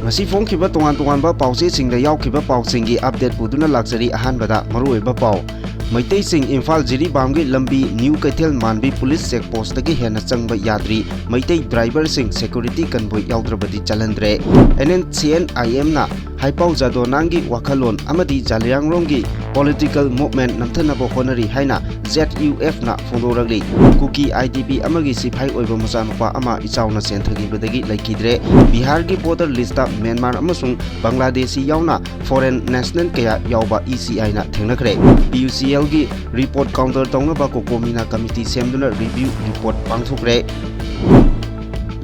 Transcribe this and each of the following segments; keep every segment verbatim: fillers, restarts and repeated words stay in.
ꯉꯁꯤ ꯐꯣꯡꯈꯤꯕ ꯇꯣꯉꯥꯟ ꯇꯣꯉꯥꯟꯕ ꯄꯥꯎꯆꯦꯁꯤꯡꯗ ꯌꯥꯎꯈꯤꯕ ꯄꯥꯎꯁꯤꯡꯒꯤ ꯑꯞꯗꯦꯠ ꯄꯨꯗꯨꯅ ꯂꯥꯛꯆꯔꯤ꯫ ꯑꯍꯥꯟꯕꯗ ꯃꯔꯨꯑꯣꯏꯕ ꯄꯥꯎ꯫ ꯃꯩꯇꯩꯁꯤꯡ ꯏꯝꯐꯥꯜ ꯖꯤꯔꯤꯕꯥꯝꯒꯤ ꯂꯝꯕꯤ ꯅ꯭ꯌꯨ ꯀꯩꯊꯦꯜ ꯃꯥꯟꯕꯤ ꯄꯨꯂꯤꯁ ꯆꯦꯛ ꯄꯣꯁꯇꯒꯤ ꯍꯦꯟꯅ ꯆꯪꯕ ꯌꯥꯗ꯭ꯔꯤ꯫ ꯃꯩꯇꯩ ꯗ꯭ꯔꯥꯏꯚꯔꯁꯤꯡ ꯁꯦꯀ꯭ꯌꯨꯔꯤꯇꯤ ꯀꯟꯚꯣꯏ ꯌꯥꯎꯗ꯭ꯔꯕꯗꯤ ꯆꯠꯍꯟꯗ꯭ꯔꯦ꯫ N N C N I ꯑꯦꯝꯅ ꯍꯥꯏꯄꯥꯎ ꯖꯥꯗꯣꯅꯥꯡꯒꯤ ꯋꯥꯈꯜꯂꯣꯟ ꯑꯃꯗꯤ ꯖꯥꯂꯤꯌꯥꯡꯔꯣꯡꯒꯤ ꯄꯣꯂꯤꯇꯤꯀꯦꯜ ꯃꯨꯚꯃꯦꯟꯠ ꯅꯝꯊꯅꯕ ꯍꯣꯠꯅꯔꯤ ꯍꯥꯏꯅ Z U ꯑꯦꯐꯅ ꯐꯣꯡꯗꯣꯔꯛꯂꯤ꯫ Kuki I D ꯄꯤ ꯑꯃꯒꯤ ꯁꯤꯐꯥꯏ ꯑꯣꯏꯕ ꯃꯆꯥꯅꯨꯄꯥ ꯑꯃ ꯏꯆꯥꯎꯅ ꯁꯦꯟꯊꯈꯤꯕꯗꯒꯤ ꯂꯩꯈꯤꯗ꯭ꯔꯦ꯫ ꯕꯤꯍꯥꯔꯒꯤ ꯚꯣꯇꯔ ꯂꯤꯁꯇ ꯃ꯭ꯌꯥꯟꯃꯥꯔ ꯑꯃꯁꯨꯡ ꯕꯪꯒ꯭ꯂꯥꯗꯦꯁꯤ ꯌꯥꯎꯅ ꯐꯣꯔꯦꯟ ꯅꯦꯁꯅꯦꯜ ꯀꯌꯥ ꯌꯥꯎꯕ ꯏ ꯁꯤ ꯑꯥꯏꯅ ꯊꯦꯡꯅꯈ꯭ꯔꯦ꯫ ꯄꯤ ꯌꯨ ꯁꯤ ꯑꯦꯜꯒꯤ ꯔꯤꯄꯣꯔꯠ ꯀꯥꯎꯟꯇꯔ ꯇꯧꯅꯕ ꯀꯣꯀꯣꯃꯤꯅ ꯀꯃꯤꯇꯤ ꯁꯦꯝꯗꯨꯅ ꯔꯤꯚ꯭ꯌꯨ ꯔꯤꯄꯣꯔꯠ ꯄꯥꯡꯊꯣꯛꯈ꯭ꯔꯦ꯫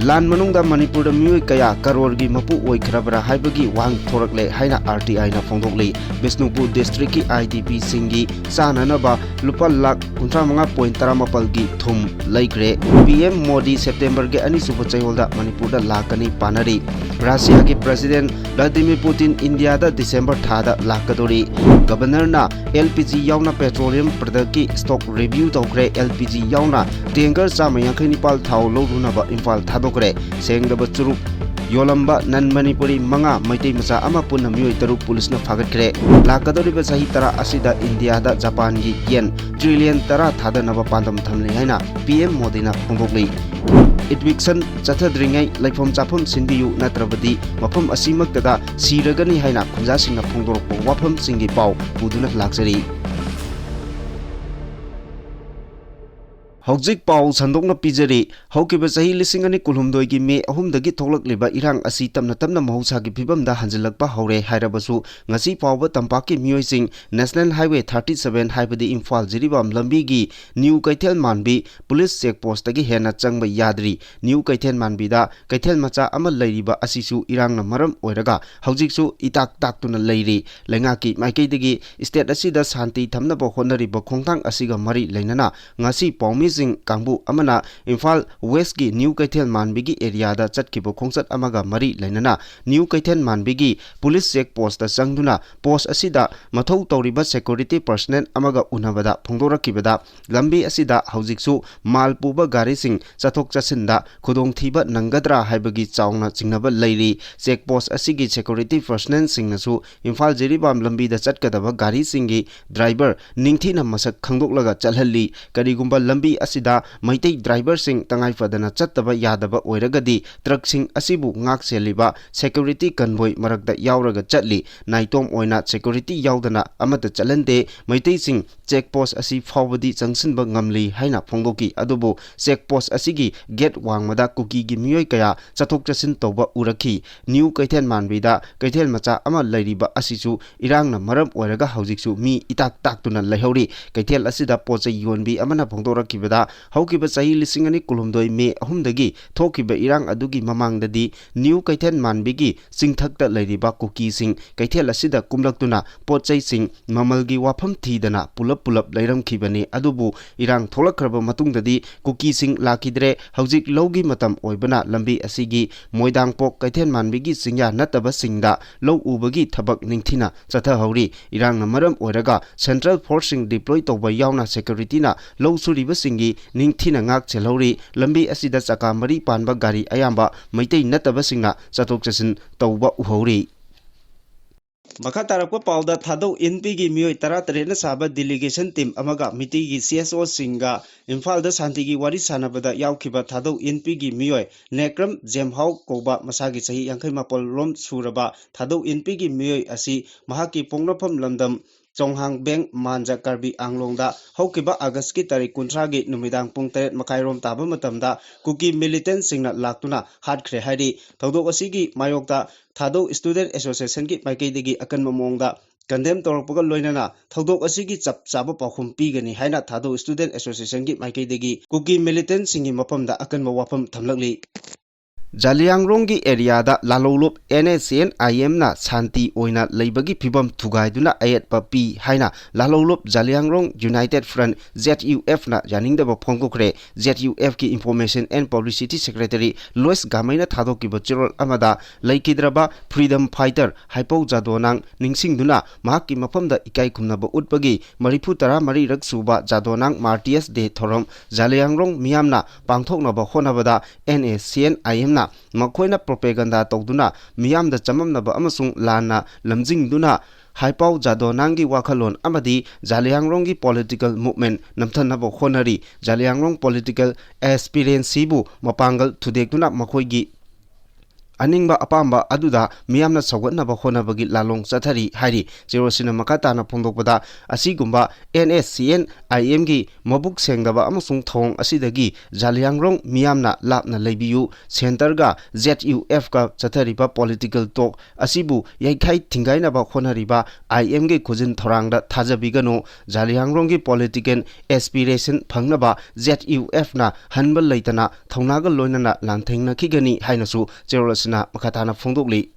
ꯂꯥꯟ ꯃꯅꯨꯡꯗ ꯃꯅꯤꯄꯨꯔꯗ ꯃꯤꯑꯣꯏ ꯀꯌꯥ ꯀꯔꯣꯔꯒꯤ ꯃꯄꯨ ꯑꯣꯏꯈ꯭ꯔꯕ꯭ꯔꯥ ꯍꯥꯏꯕꯒꯤ ꯋꯥꯍꯪ ꯊꯣꯔꯛꯂꯦ ꯍꯥꯏꯅ ꯑꯥꯔ ꯇꯤ ꯑꯥꯏꯅ ꯐꯣꯡꯗꯣꯛꯂꯤ꯫ ꯕꯤꯁꯅꯨꯄꯨꯔ ꯗꯤꯁꯇ꯭ꯔꯤꯛꯀꯤ ꯑꯥꯏ ꯗꯤ ꯄꯤꯁꯤꯡꯒꯤ ꯆꯥꯅꯅꯕ ꯂꯨꯄꯥ ꯂꯥꯈ ꯀꯨꯟꯊ꯭ꯔꯥ ꯃꯉꯥ ꯄꯣꯏꯟ ꯇꯔꯥꯃꯥꯄꯜꯒꯤ ꯊꯨꯝ ꯂꯩꯈ꯭ꯔꯦ꯫ ꯄꯤ ꯑꯦꯝ ꯃꯣꯗꯤ ꯁꯦꯞꯇꯦꯝꯕꯔꯒꯤ ꯑꯅꯤꯁꯨꯕ ꯆꯌꯣꯜꯗ ꯃꯅꯤꯄꯨꯔꯗ ꯂꯥꯛꯀꯅꯤ ꯄꯥꯅꯔꯤ꯫ ꯔꯁꯤꯌꯥꯒꯤ ꯄ꯭ꯔꯁꯤꯗꯦꯟ ꯚ꯭ꯂꯥꯗꯤꯃꯤꯔ ꯄꯨꯇꯤꯟ ꯏꯟꯗꯤꯌꯥꯗ ꯗꯤꯁꯦꯝꯕꯔ ꯊꯥꯗ ꯂꯥꯛꯀꯗꯧꯔꯤ꯫ ꯒꯕꯔꯅꯔꯅ ꯑꯦꯜ ꯄꯤ ꯖꯤ ꯌꯥꯎꯅ ꯄꯦꯇ꯭ꯔꯣꯂꯤꯌꯝ ꯄ꯭ꯔꯗꯛꯀꯤ ꯁ꯭ꯇꯣꯛ ꯔꯤꯚ꯭ꯌꯨ ꯇꯧꯈ꯭ꯔꯦ꯫ ꯑꯦꯜ ꯄꯤ ꯖꯤ ꯌꯥꯎꯅ ꯇꯦꯡꯀꯔ ꯆꯥꯝꯃ ꯌꯥꯡꯈꯩ ꯅꯤꯄꯥꯜ ꯊꯥꯎ ꯂꯧꯔꯨꯅꯕ ꯏꯝꯐꯥꯜ ꯊꯥꯗꯣꯛꯈ꯭ꯔꯦ꯫ ꯁꯦꯡꯗꯕ ꯆꯨꯔꯨꯞ ꯌꯣꯜꯂꯝꯕ ꯅꯟ ꯃꯅꯤꯄꯨꯔꯤ ꯃꯉꯥ, ꯃꯩꯇꯩ ꯃꯆꯥ ꯑꯃ, ꯄꯨꯟꯅ ꯃꯤꯑꯣꯏ ꯇꯔꯨꯛ ꯄꯨꯂꯤꯁꯅ ꯐꯥꯒꯠꯈ꯭ꯔꯦ꯫ ꯂꯥꯛꯀꯗꯧꯔꯤꯕ ꯆꯍꯤ ꯇꯔꯥ ꯑꯁꯤꯗ ꯏꯟꯗꯤꯌꯥꯗ ꯖꯄꯥꯟꯒꯤ ꯌꯦꯟ ꯇ꯭ꯔꯤꯂꯤꯌꯟ ꯇꯔꯥ ꯊꯥꯗꯅꯕ ꯄꯥꯟꯗꯝ ꯊꯝꯂꯤ ꯍꯥꯏꯅ ꯄꯤ ꯑꯦꯝ ꯃꯣꯗꯤꯅ ꯐꯣꯡꯗꯣꯛꯂꯤ꯫ ꯏꯚꯤꯛꯁꯟ ꯆꯠꯊꯗ꯭ꯔꯤꯉꯩ ꯂꯩꯐꯝ ꯆꯥꯐꯝ ꯁꯤꯟꯕꯤꯌꯨ, ꯅꯠꯇ꯭ꯔꯕꯗꯤ ꯃꯐꯝ ꯑꯁꯤꯃꯛꯇꯗ ꯁꯤꯔꯒꯅꯤ ꯍꯥꯏꯅ ꯈꯨꯟꯖꯥꯁꯤꯡꯅ ꯐꯣꯡꯗꯣꯔꯛꯄ ꯋꯥꯐꯝꯁꯤꯡꯒꯤ ꯄꯥꯎ ꯄꯨꯗꯨꯅ ꯂꯥꯛꯆꯔꯤ꯫ ꯍꯧꯖꯤꯛ ꯄꯥꯎ ꯁꯟꯗꯣꯛꯅ ꯄꯤꯖꯔꯤ꯫ ꯍꯧꯈꯤꯕ ꯆꯍꯤ ꯂꯤꯁꯤꯡ ꯑꯅꯤ ꯀꯨꯟꯍꯨꯝꯗꯣꯏꯒꯤ ꯃꯦ ꯑꯍꯨꯝꯗꯒꯤ ꯊꯣꯛꯂꯛꯂꯤꯕ ꯏꯔꯥꯡ ꯑꯁꯤ ꯇꯞꯅ ꯇꯞꯅ ꯃꯍꯧꯁꯥꯒꯤ ꯐꯤꯕꯝꯗ ꯍꯟꯖꯤꯜꯂꯛꯄ ꯍꯧꯔꯦ ꯍꯥꯏꯔꯕꯁꯨ, ꯉꯁꯤ ꯐꯥꯎꯕ ꯇꯝꯄꯥꯛꯀꯤ ꯃꯤꯑꯣꯏꯁꯤꯡ ꯅꯦꯁꯅꯦꯜ ꯍꯥꯏꯋꯦ ꯊꯥꯔꯇꯤ ꯁꯚꯦꯟ ꯍꯥꯏꯕꯗꯤ ꯏꯝꯐꯥꯜ ꯖꯤꯔꯤꯕꯥꯝ ꯂꯝꯕꯤꯒꯤ ꯅ꯭ꯌꯨ ꯀꯩꯊꯦꯜ ꯃꯥꯟꯕꯤ ꯄꯨꯂꯤꯁ ꯆꯦꯛ ꯄꯣꯁꯇꯒꯤ ꯍꯦꯟꯅ ꯆꯪꯕ ꯌꯥꯗ꯭ꯔꯤ꯫ ꯅ꯭ꯌꯨ ꯀꯩꯊꯦꯜ ꯃꯥꯟꯕꯤꯗ ꯀꯩꯊꯦꯜ ꯃꯆꯥ ꯑꯃ ꯂꯩꯔꯤꯕ ꯑꯁꯤꯁꯨ ꯏꯔꯥꯡꯅ ꯃꯔꯝ ꯑꯣꯏꯔꯒ ꯍꯧꯖꯤꯛꯁꯨ ꯏꯇꯥꯛ ꯇꯥꯛꯇꯨꯅ ꯂꯩꯔꯤ꯫ ꯂꯩꯉꯥꯛꯀꯤ ꯃꯥꯏꯀꯩꯗꯒꯤ ꯁ꯭ꯇꯦꯠ ꯑꯁꯤꯗ ꯁꯥꯟꯇꯤ ꯊꯝꯅꯕ ꯍꯣꯠꯅꯔꯤꯕ ꯈꯣꯡꯊꯥꯡ ꯑꯁꯤꯒ ꯃꯔꯤ ꯂꯩꯅꯅ ꯉꯁꯤ ꯄꯥꯎꯃꯤ ꯁꯤꯡ ꯀꯥꯡꯕꯨ ꯑꯃꯅ ꯏꯝꯐꯥꯜ ꯋꯦꯁꯀꯤ ꯅ꯭ꯌꯨ ꯀꯩꯊꯦꯜ ꯃꯥꯟꯕꯤꯒꯤ ꯑꯦꯔꯤꯌꯥꯗ ꯆꯠꯈꯤꯕ ꯈꯣꯡꯆꯠ ꯑꯃꯒ ꯃꯔꯤ ꯂꯩꯅꯅ ꯅ꯭ꯌꯨ ꯀꯩꯊꯦꯜ ꯃꯥꯟꯕꯤꯒꯤ ꯄꯨꯂꯤꯁ ꯆꯦꯛ ꯄꯣꯁꯇ ꯆꯪꯗꯨꯅ ꯄꯣꯁ ꯑꯁꯤꯗ ꯃꯊꯧ ꯇꯧꯔꯤꯕ ꯁꯦꯀ꯭ꯌꯨꯔꯤꯇꯤ ꯄꯔꯁꯅꯦꯜ ꯑꯃꯒ ꯎꯅꯕꯗ ꯐꯣꯡꯗꯣꯔꯛꯈꯤꯕꯗ ꯂꯝꯕꯤ ꯑꯁꯤꯗ ꯍꯧꯖꯤꯛꯁꯨ ꯃꯥꯜ ꯄꯨꯕ ꯒꯥꯔꯤꯁꯤꯡ ꯆꯠꯊꯣꯛ ꯆꯠꯁꯤꯟꯗ ꯈꯨꯗꯣꯡꯊꯤꯕ ꯅꯪꯒꯗ꯭ꯔꯥ ꯍꯥꯏꯕꯒꯤ ꯆꯥꯎꯅ ꯆꯤꯡꯅꯕ ꯂꯩꯔꯤ꯫ ꯆꯦꯛ ꯄꯣꯁ ꯑꯁꯤꯒꯤ ꯁꯦꯀ꯭ꯌꯨꯔꯤꯇꯤ ꯄꯔꯁꯅꯦꯜꯁꯤꯡꯅꯁꯨ ꯏꯝꯐꯥꯜ ꯖꯤꯔꯤꯕꯥꯝ ꯂꯝꯕꯤꯗ ꯆꯠꯀꯗꯕ ꯒꯥꯔꯤꯁꯤꯡꯒꯤ ꯗ꯭ꯔꯥꯏꯚꯔ ꯅꯤꯡꯊꯤꯅ ꯃꯁꯛ ꯈꯪꯗꯣꯛꯂꯒ ꯆꯠꯍꯜꯂꯤ꯫ ꯀꯔꯤꯒꯨꯝꯕ ꯂꯝꯕꯤ ꯑꯁꯤꯗ ꯃꯩꯇꯩ ꯗ꯭ꯔꯥꯏꯚꯔꯁꯤꯡ ꯇꯉꯥꯏ ꯐꯗꯅ ꯆꯠꯇꯕ ꯌꯥꯗꯕ ꯑꯣꯏꯔꯒꯗꯤ ꯇ꯭ꯔꯛꯁꯤꯡ ꯑꯁꯤꯕꯨ ꯉꯥꯛ ꯁꯦꯜꯂꯤꯕ ꯁꯦꯀ꯭ꯌꯨꯔꯤꯇꯤ ꯀꯟꯚꯣꯏ ꯃꯔꯛꯇ ꯌꯥꯎꯔꯒ ꯆꯠꯂꯤ꯫ ꯅꯥꯏꯇꯣꯝ ꯑꯣꯏꯅ ꯁꯦꯀ꯭ꯌꯨꯔꯤꯇꯤ ꯌꯥꯎꯗꯅ ꯑꯃꯠꯇ ꯆꯠꯍꯟꯗꯦ꯫ ꯃꯩꯇꯩꯁꯤꯡ ꯆꯦꯛ ꯄꯣꯁ ꯑꯁꯤ ꯐꯥꯎꯕꯗꯤ ꯆꯪꯁꯤꯟꯕ ꯉꯝꯂꯤ ꯍꯥꯏꯅ ꯐꯣꯡꯗꯣꯛꯈꯤ꯫ ꯑꯗꯨꯕꯨ ꯆꯦꯛ ꯄꯣꯁ ꯑꯁꯤꯒꯤ ꯒꯦꯠ ꯋꯥꯡꯃꯗ ꯀꯨꯀꯤꯒꯤ ꯃꯤꯑꯣꯏ ꯀꯌꯥ ꯆꯠꯊꯣꯛ ꯆꯠꯁꯤꯟ ꯇꯧꯕ ꯎꯔꯛꯈꯤ꯫ ꯅ꯭ꯌꯨ ꯀꯩꯊꯦꯜ ꯃꯥꯟꯕꯤꯗ ꯀꯩꯊꯦꯜ ꯃꯆꯥ ꯑꯃ ꯂꯩꯔꯤꯕ ꯑꯁꯤꯁꯨ ꯏꯔꯥꯡꯅ ꯃꯔꯝ ꯑꯣꯏꯔꯒ ꯍꯧꯖꯤꯛꯁꯨ ꯃꯤ ꯏꯇꯥꯛ ꯇꯥꯛꯇꯨꯅ ꯂꯩꯍꯧꯔꯤ꯫ ꯀꯩꯊꯦꯜ ꯑꯁꯤꯗ ꯄꯣꯠ ꯆꯩ ꯌꯣꯟꯕꯤ ꯑꯃꯅ ꯐꯣꯡꯗꯣꯔꯛꯈꯤꯕꯗ, ꯍꯧꯈꯤꯕ ꯆꯍꯤ ꯂꯤꯁꯤꯡ ꯑꯅꯤ ꯀꯨꯟꯍꯨꯝꯗꯣꯏ ꯃꯦ ꯑꯍꯨꯝꯗꯒꯤ ꯊꯣꯛꯈꯤꯕ ꯏꯔꯥꯡ ꯑꯗꯨꯒꯤ ꯃꯃꯥꯡꯗꯗꯤ ꯅ꯭ꯌꯨ ꯀꯩꯊꯦꯜ ꯃꯥꯟꯕꯤꯒꯤ ꯆꯤꯡꯊꯛꯇ ꯂꯩꯔꯤꯕ ꯀꯨꯀꯤꯁꯤꯡ ꯀꯩꯊꯦꯜ ꯑꯁꯤꯗ ꯀꯨꯝꯂꯛꯇꯨꯅ ꯄꯣꯠ ꯆꯩꯁꯤꯡ ꯃꯃꯜꯒꯤ ꯋꯥꯐꯝ ꯊꯤꯗꯅ ꯄꯨꯂꯞ ꯄꯨꯂꯞ ꯂꯩꯔꯝꯈꯤꯕꯅꯤ꯫ ꯑꯗꯨꯕꯨ ꯏꯔꯥꯡ ꯊꯣꯛꯂꯛꯈ꯭ꯔꯕ ꯃꯇꯨꯡꯗꯗꯤ ꯀꯨꯀꯤꯁꯤꯡ ꯂꯥꯛꯈꯤꯗ꯭ꯔꯦ꯫ ꯍꯧꯖꯤꯛ ꯂꯧꯒꯤ ꯃꯇꯝ ꯑꯣꯏꯕꯅ ꯂꯝꯕꯤ ꯑꯁꯤꯒꯤ ꯃꯣꯏꯗꯥꯡꯄꯣꯛ ꯀꯩꯊꯦꯜ ꯃꯥꯟꯕꯤꯒꯤ ꯆꯤꯡꯌꯥ ꯅꯠꯇꯕꯁꯤꯡꯗ ꯂꯧ ꯎꯕꯒꯤ ꯊꯕꯛ ꯅꯤꯡꯊꯤꯅ ꯆꯠꯊꯍꯧꯔꯤ꯫ ꯏꯔꯥꯡꯅ ꯃꯔꯝ ꯑꯣꯏꯔꯒ ꯁꯦꯟꯇ꯭ꯔꯦꯜ ꯐꯣꯔꯁꯁꯤꯡ ꯗꯤꯄ꯭ꯂꯣꯏ ꯇꯧꯕ ꯌꯥꯎꯅ ꯁꯦꯀ꯭ꯌꯨꯔꯤꯇꯤꯅ ꯂꯧ ꯁꯨꯔꯤꯕꯁꯤꯡꯒꯤ ꯅꯤꯡꯊꯤꯅ ꯉꯥꯛ ꯁꯦꯜꯍꯧꯔꯤ꯫ ꯂꯝꯕꯤ ꯑꯁꯤꯗ ꯆꯀꯥ ꯃꯔꯤ ꯄꯥꯟꯕ ꯒꯥꯔꯤ ꯑꯌꯥꯝꯕ ꯃꯩꯇꯩ ꯅꯠꯇꯕꯁꯤꯡꯅ ꯆꯠꯊꯣꯛ ꯆꯠꯁꯤꯟ ꯇꯧꯕ ꯎꯍꯧꯔꯤ꯫ ꯃꯈꯥ ꯇꯥꯔꯛꯄ ꯄꯥꯎꯗ ꯊꯥꯗꯧ ꯏꯟꯄꯤꯒꯤ ꯃꯤꯑꯣꯏ ꯇꯔꯥꯇꯔꯦꯠꯅ ꯁꯥꯕ ꯗꯤꯂꯤꯒꯦꯁꯟ ꯇꯤꯝ ꯑꯃꯒ ꯃꯤꯇꯩꯒꯤ ꯁꯤ ꯑꯦꯁ ꯑꯣꯁꯤꯡꯒ ꯏꯝꯐꯥꯜꯗ ꯁꯥꯟꯇꯤꯒꯤ ꯋꯥꯔꯤ ꯁꯥꯟꯅꯕꯗ ꯌꯥꯎꯈꯤꯕ ꯊꯥꯗꯧ ꯏꯟꯄꯤꯒꯤ ꯃꯤꯑꯣꯏ ꯅꯦꯀ꯭ꯔꯝ ꯖꯦꯝꯍꯥꯎ ꯀꯧꯕ ꯃꯁꯥꯒꯤ ꯆꯍꯤ ꯌꯥꯡꯈꯩ ꯃꯥꯄꯜ ꯔꯣꯝ ꯁꯨꯔꯕ ꯊꯥꯗꯧ ꯏꯟꯄꯤꯒꯤ ꯃꯤꯑꯣꯏ ꯑꯁꯤ ꯃꯍꯥꯛꯀꯤ ꯄꯣꯛꯅꯐꯝ ꯂꯝꯗꯝ ꯆꯣꯡꯍꯥꯡꯕꯦꯡ ꯃꯥꯟꯖ ꯀꯥꯔꯕꯤ ꯑꯥꯡꯂꯣꯡꯗ ꯍꯧꯈꯤꯕ ꯑꯥꯒꯁꯀꯤ ꯇꯥꯔꯤꯛ ꯀꯨꯟꯊ꯭ꯔꯥꯒꯤ ꯅꯨꯃꯤꯗꯥꯡ ꯄꯨꯡ ꯇꯔꯦꯠ ꯃꯈꯥꯏꯔꯣꯝ ꯇꯥꯕ ꯃꯇꯝꯗ ꯀꯨꯀꯤ ꯃꯤꯂꯤꯇꯦꯟꯁꯤꯡꯅ ꯂꯥꯛꯇꯨꯅ ꯍꯥꯠꯈ꯭ꯔꯦ ꯍꯥꯏꯔꯤ꯫ ꯊꯧꯗꯣꯛ ꯑꯁꯤꯒꯤ ꯃꯥꯌꯣꯛꯇ ꯊꯥꯗꯧ ꯁ꯭ꯇꯨꯗꯦꯟꯠ ꯑꯦꯁꯣꯁꯤꯌꯦꯁꯟꯒꯤ ꯃꯥꯏꯀꯩꯗꯒꯤ ꯑꯀꯟꯕ ꯃꯑꯣꯡꯗ ꯀꯟꯗꯦꯝ ꯇꯧꯔꯛꯄꯒ ꯂꯣꯏꯅꯅ ꯊꯧꯗꯣꯛ ꯑꯁꯤꯒꯤ ꯆꯞ ꯆꯥꯕ ꯄꯥꯎꯈꯨꯝ ꯄꯤꯒꯅꯤ ꯍꯥꯏꯅ ꯊꯥꯗꯧ ꯁ꯭ꯇꯨꯗꯦꯟꯠ ꯑꯦꯁꯣꯁꯤꯌꯦꯁꯟꯒꯤ ꯃꯥꯏꯀꯩꯗꯒꯤ ꯀꯨꯀꯤ ꯃꯤꯂꯤꯇꯦꯟꯁꯤꯡꯒꯤ ꯃꯐꯝꯗ ꯑꯀꯟꯕ ꯋꯥꯐꯝ ꯊꯝꯂꯛꯂꯤ꯫ ꯖꯥꯂꯤꯌꯥꯡꯔꯣꯡꯒꯤ ꯑꯦꯔꯤꯌꯥꯗ ꯂꯥꯂꯧꯂꯨꯞ NSCN-IMꯅ ꯁꯥꯟꯇꯤ ꯑꯣꯏꯅ ꯂꯩꯕꯒꯤ ꯐꯤꯕꯝ ꯊꯨꯒꯥꯏꯗꯨꯅ ꯑꯌꯦꯠꯄ ꯄꯤ ꯍꯥꯏꯅ ꯂꯥꯂꯧꯂꯨꯞ ꯖꯥꯂꯤꯌꯥꯡꯔꯣꯡ United Front, ZUFꯅ ꯌꯥꯅꯤꯡꯗꯕ ꯐꯣꯡꯗꯣꯛꯈ꯭ꯔꯦ꯫ ZUFꯀꯤ Information and Publicity Secretary ꯂꯣꯏꯁ ꯒꯥꯃꯩꯅ ꯊꯥꯗꯣꯛꯈꯤꯕ ꯆꯦꯔꯣꯜ ꯑꯃꯗ, ꯂꯩꯈꯤꯗ꯭ꯔꯕ freedom fighter ꯍꯥꯏꯄꯧ ꯖꯥꯗꯣꯅꯥꯡ ꯅꯤꯡꯁꯤꯡꯗꯨꯅ ꯃꯍꯥꯛꯀꯤ ꯃꯐꯝꯗ ꯏꯀꯥꯏ ꯈꯨꯝꯅꯕ ꯎꯠꯄꯒꯤ ꯃꯔꯤꯐꯨ ꯇꯔꯥ ꯃꯔꯤꯔꯛ ꯁꯨꯕ ꯖꯥꯗꯣꯅꯥꯡ Martyrs Day ꯊꯧꯔꯝ ꯖꯥꯂꯤꯌꯥꯡꯔꯣꯡ ꯃꯤꯌꯥꯝꯅ ꯄꯥꯡꯊꯣꯛꯅꯕ ꯍꯣꯠꯅꯕꯗ NSCN-IMꯅ ꯃꯈꯣꯏꯅ propaganda ꯇꯧꯗꯨꯅ ꯃꯤꯌꯥꯝꯗ ꯆꯃꯝꯅꯕ ꯑꯃꯁꯨꯡ ꯂꯥꯟꯅ ꯂꯝꯖꯤꯡꯗꯨꯅ ꯍꯥꯏꯄꯥꯎ ꯖꯥꯗꯣꯅꯥꯡꯒꯤ ꯋꯥꯈꯜꯂꯣꯟ ꯑꯃꯗꯤ ꯖꯥꯂꯤꯌꯥꯡꯔꯣꯡꯒꯤ political movement ꯅꯝꯊꯅꯕ ꯍꯣꯠꯅꯔꯤ꯫ ꯖꯥꯂꯤꯌꯥꯡꯔꯣꯡ political aspirationꯕꯨ ꯃꯄꯥꯡꯒꯜ ꯊꯨꯗꯦꯛꯇꯨꯅ ꯃꯈꯣꯏꯒꯤ ꯑꯅꯤꯡꯕ ꯑꯄꯥꯝꯕ ꯑꯗꯨꯗ ꯃꯤꯌꯥꯝꯅ ꯁꯧꯒꯠꯅꯕ ꯍꯣꯠꯅꯕꯒꯤ ꯂꯥꯂꯣꯡ ꯆꯠꯊꯔꯤ ꯍꯥꯏꯔꯤ꯫ ꯆꯦꯔꯣꯜꯁꯤꯅ ꯃꯈꯥ ꯇꯥꯅ ꯐꯣꯡꯗꯣꯛꯄꯗ, ꯑꯁꯤꯒꯨꯝꯕ NSCN-IMꯒꯤ ꯃꯕꯨꯛ ꯁꯦꯡꯗꯕ ꯑꯃꯁꯨꯡ ꯊꯧꯑꯣꯡ ꯑꯁꯤꯗꯒꯤ ꯖꯥꯂꯤꯌꯥꯡꯔꯣꯡ ꯃꯤꯌꯥꯝꯅ ꯂꯥꯞꯅ ꯂꯩꯕꯤꯌꯨ꯫ Centreꯒ ZUFꯀ ꯆꯠꯊꯔꯤꯕ political talk ꯑꯁꯤꯕꯨ ꯌꯩꯈꯥꯏ ꯊꯤꯡꯒꯥꯏꯅꯕ ꯍꯣꯠꯅꯔꯤꯕ IMꯒꯤ ꯈꯨꯖꯤꯟ ꯊꯧꯔꯥꯡꯗ ꯊꯥꯖꯕꯤꯒꯅꯨ꯫ ꯖꯥꯂꯤꯌꯥꯡꯔꯣꯡꯒꯤ political aspiration ꯐꯪꯅꯕ ZUFꯅ ꯍꯟꯕ ꯂꯩꯇꯅ ꯊꯧꯅꯥꯒ ꯂꯣꯏꯅꯅ ꯂꯥꯟꯊꯦꯡꯅꯈꯤꯒꯅꯤ ꯍꯥꯏꯅꯁꯨ ꯆꯦꯔꯣꯜ ꯑꯁꯤꯅ ꯃꯈꯥ ꯇꯥꯅ ꯐꯣꯡꯗꯣꯛꯂꯤ꯫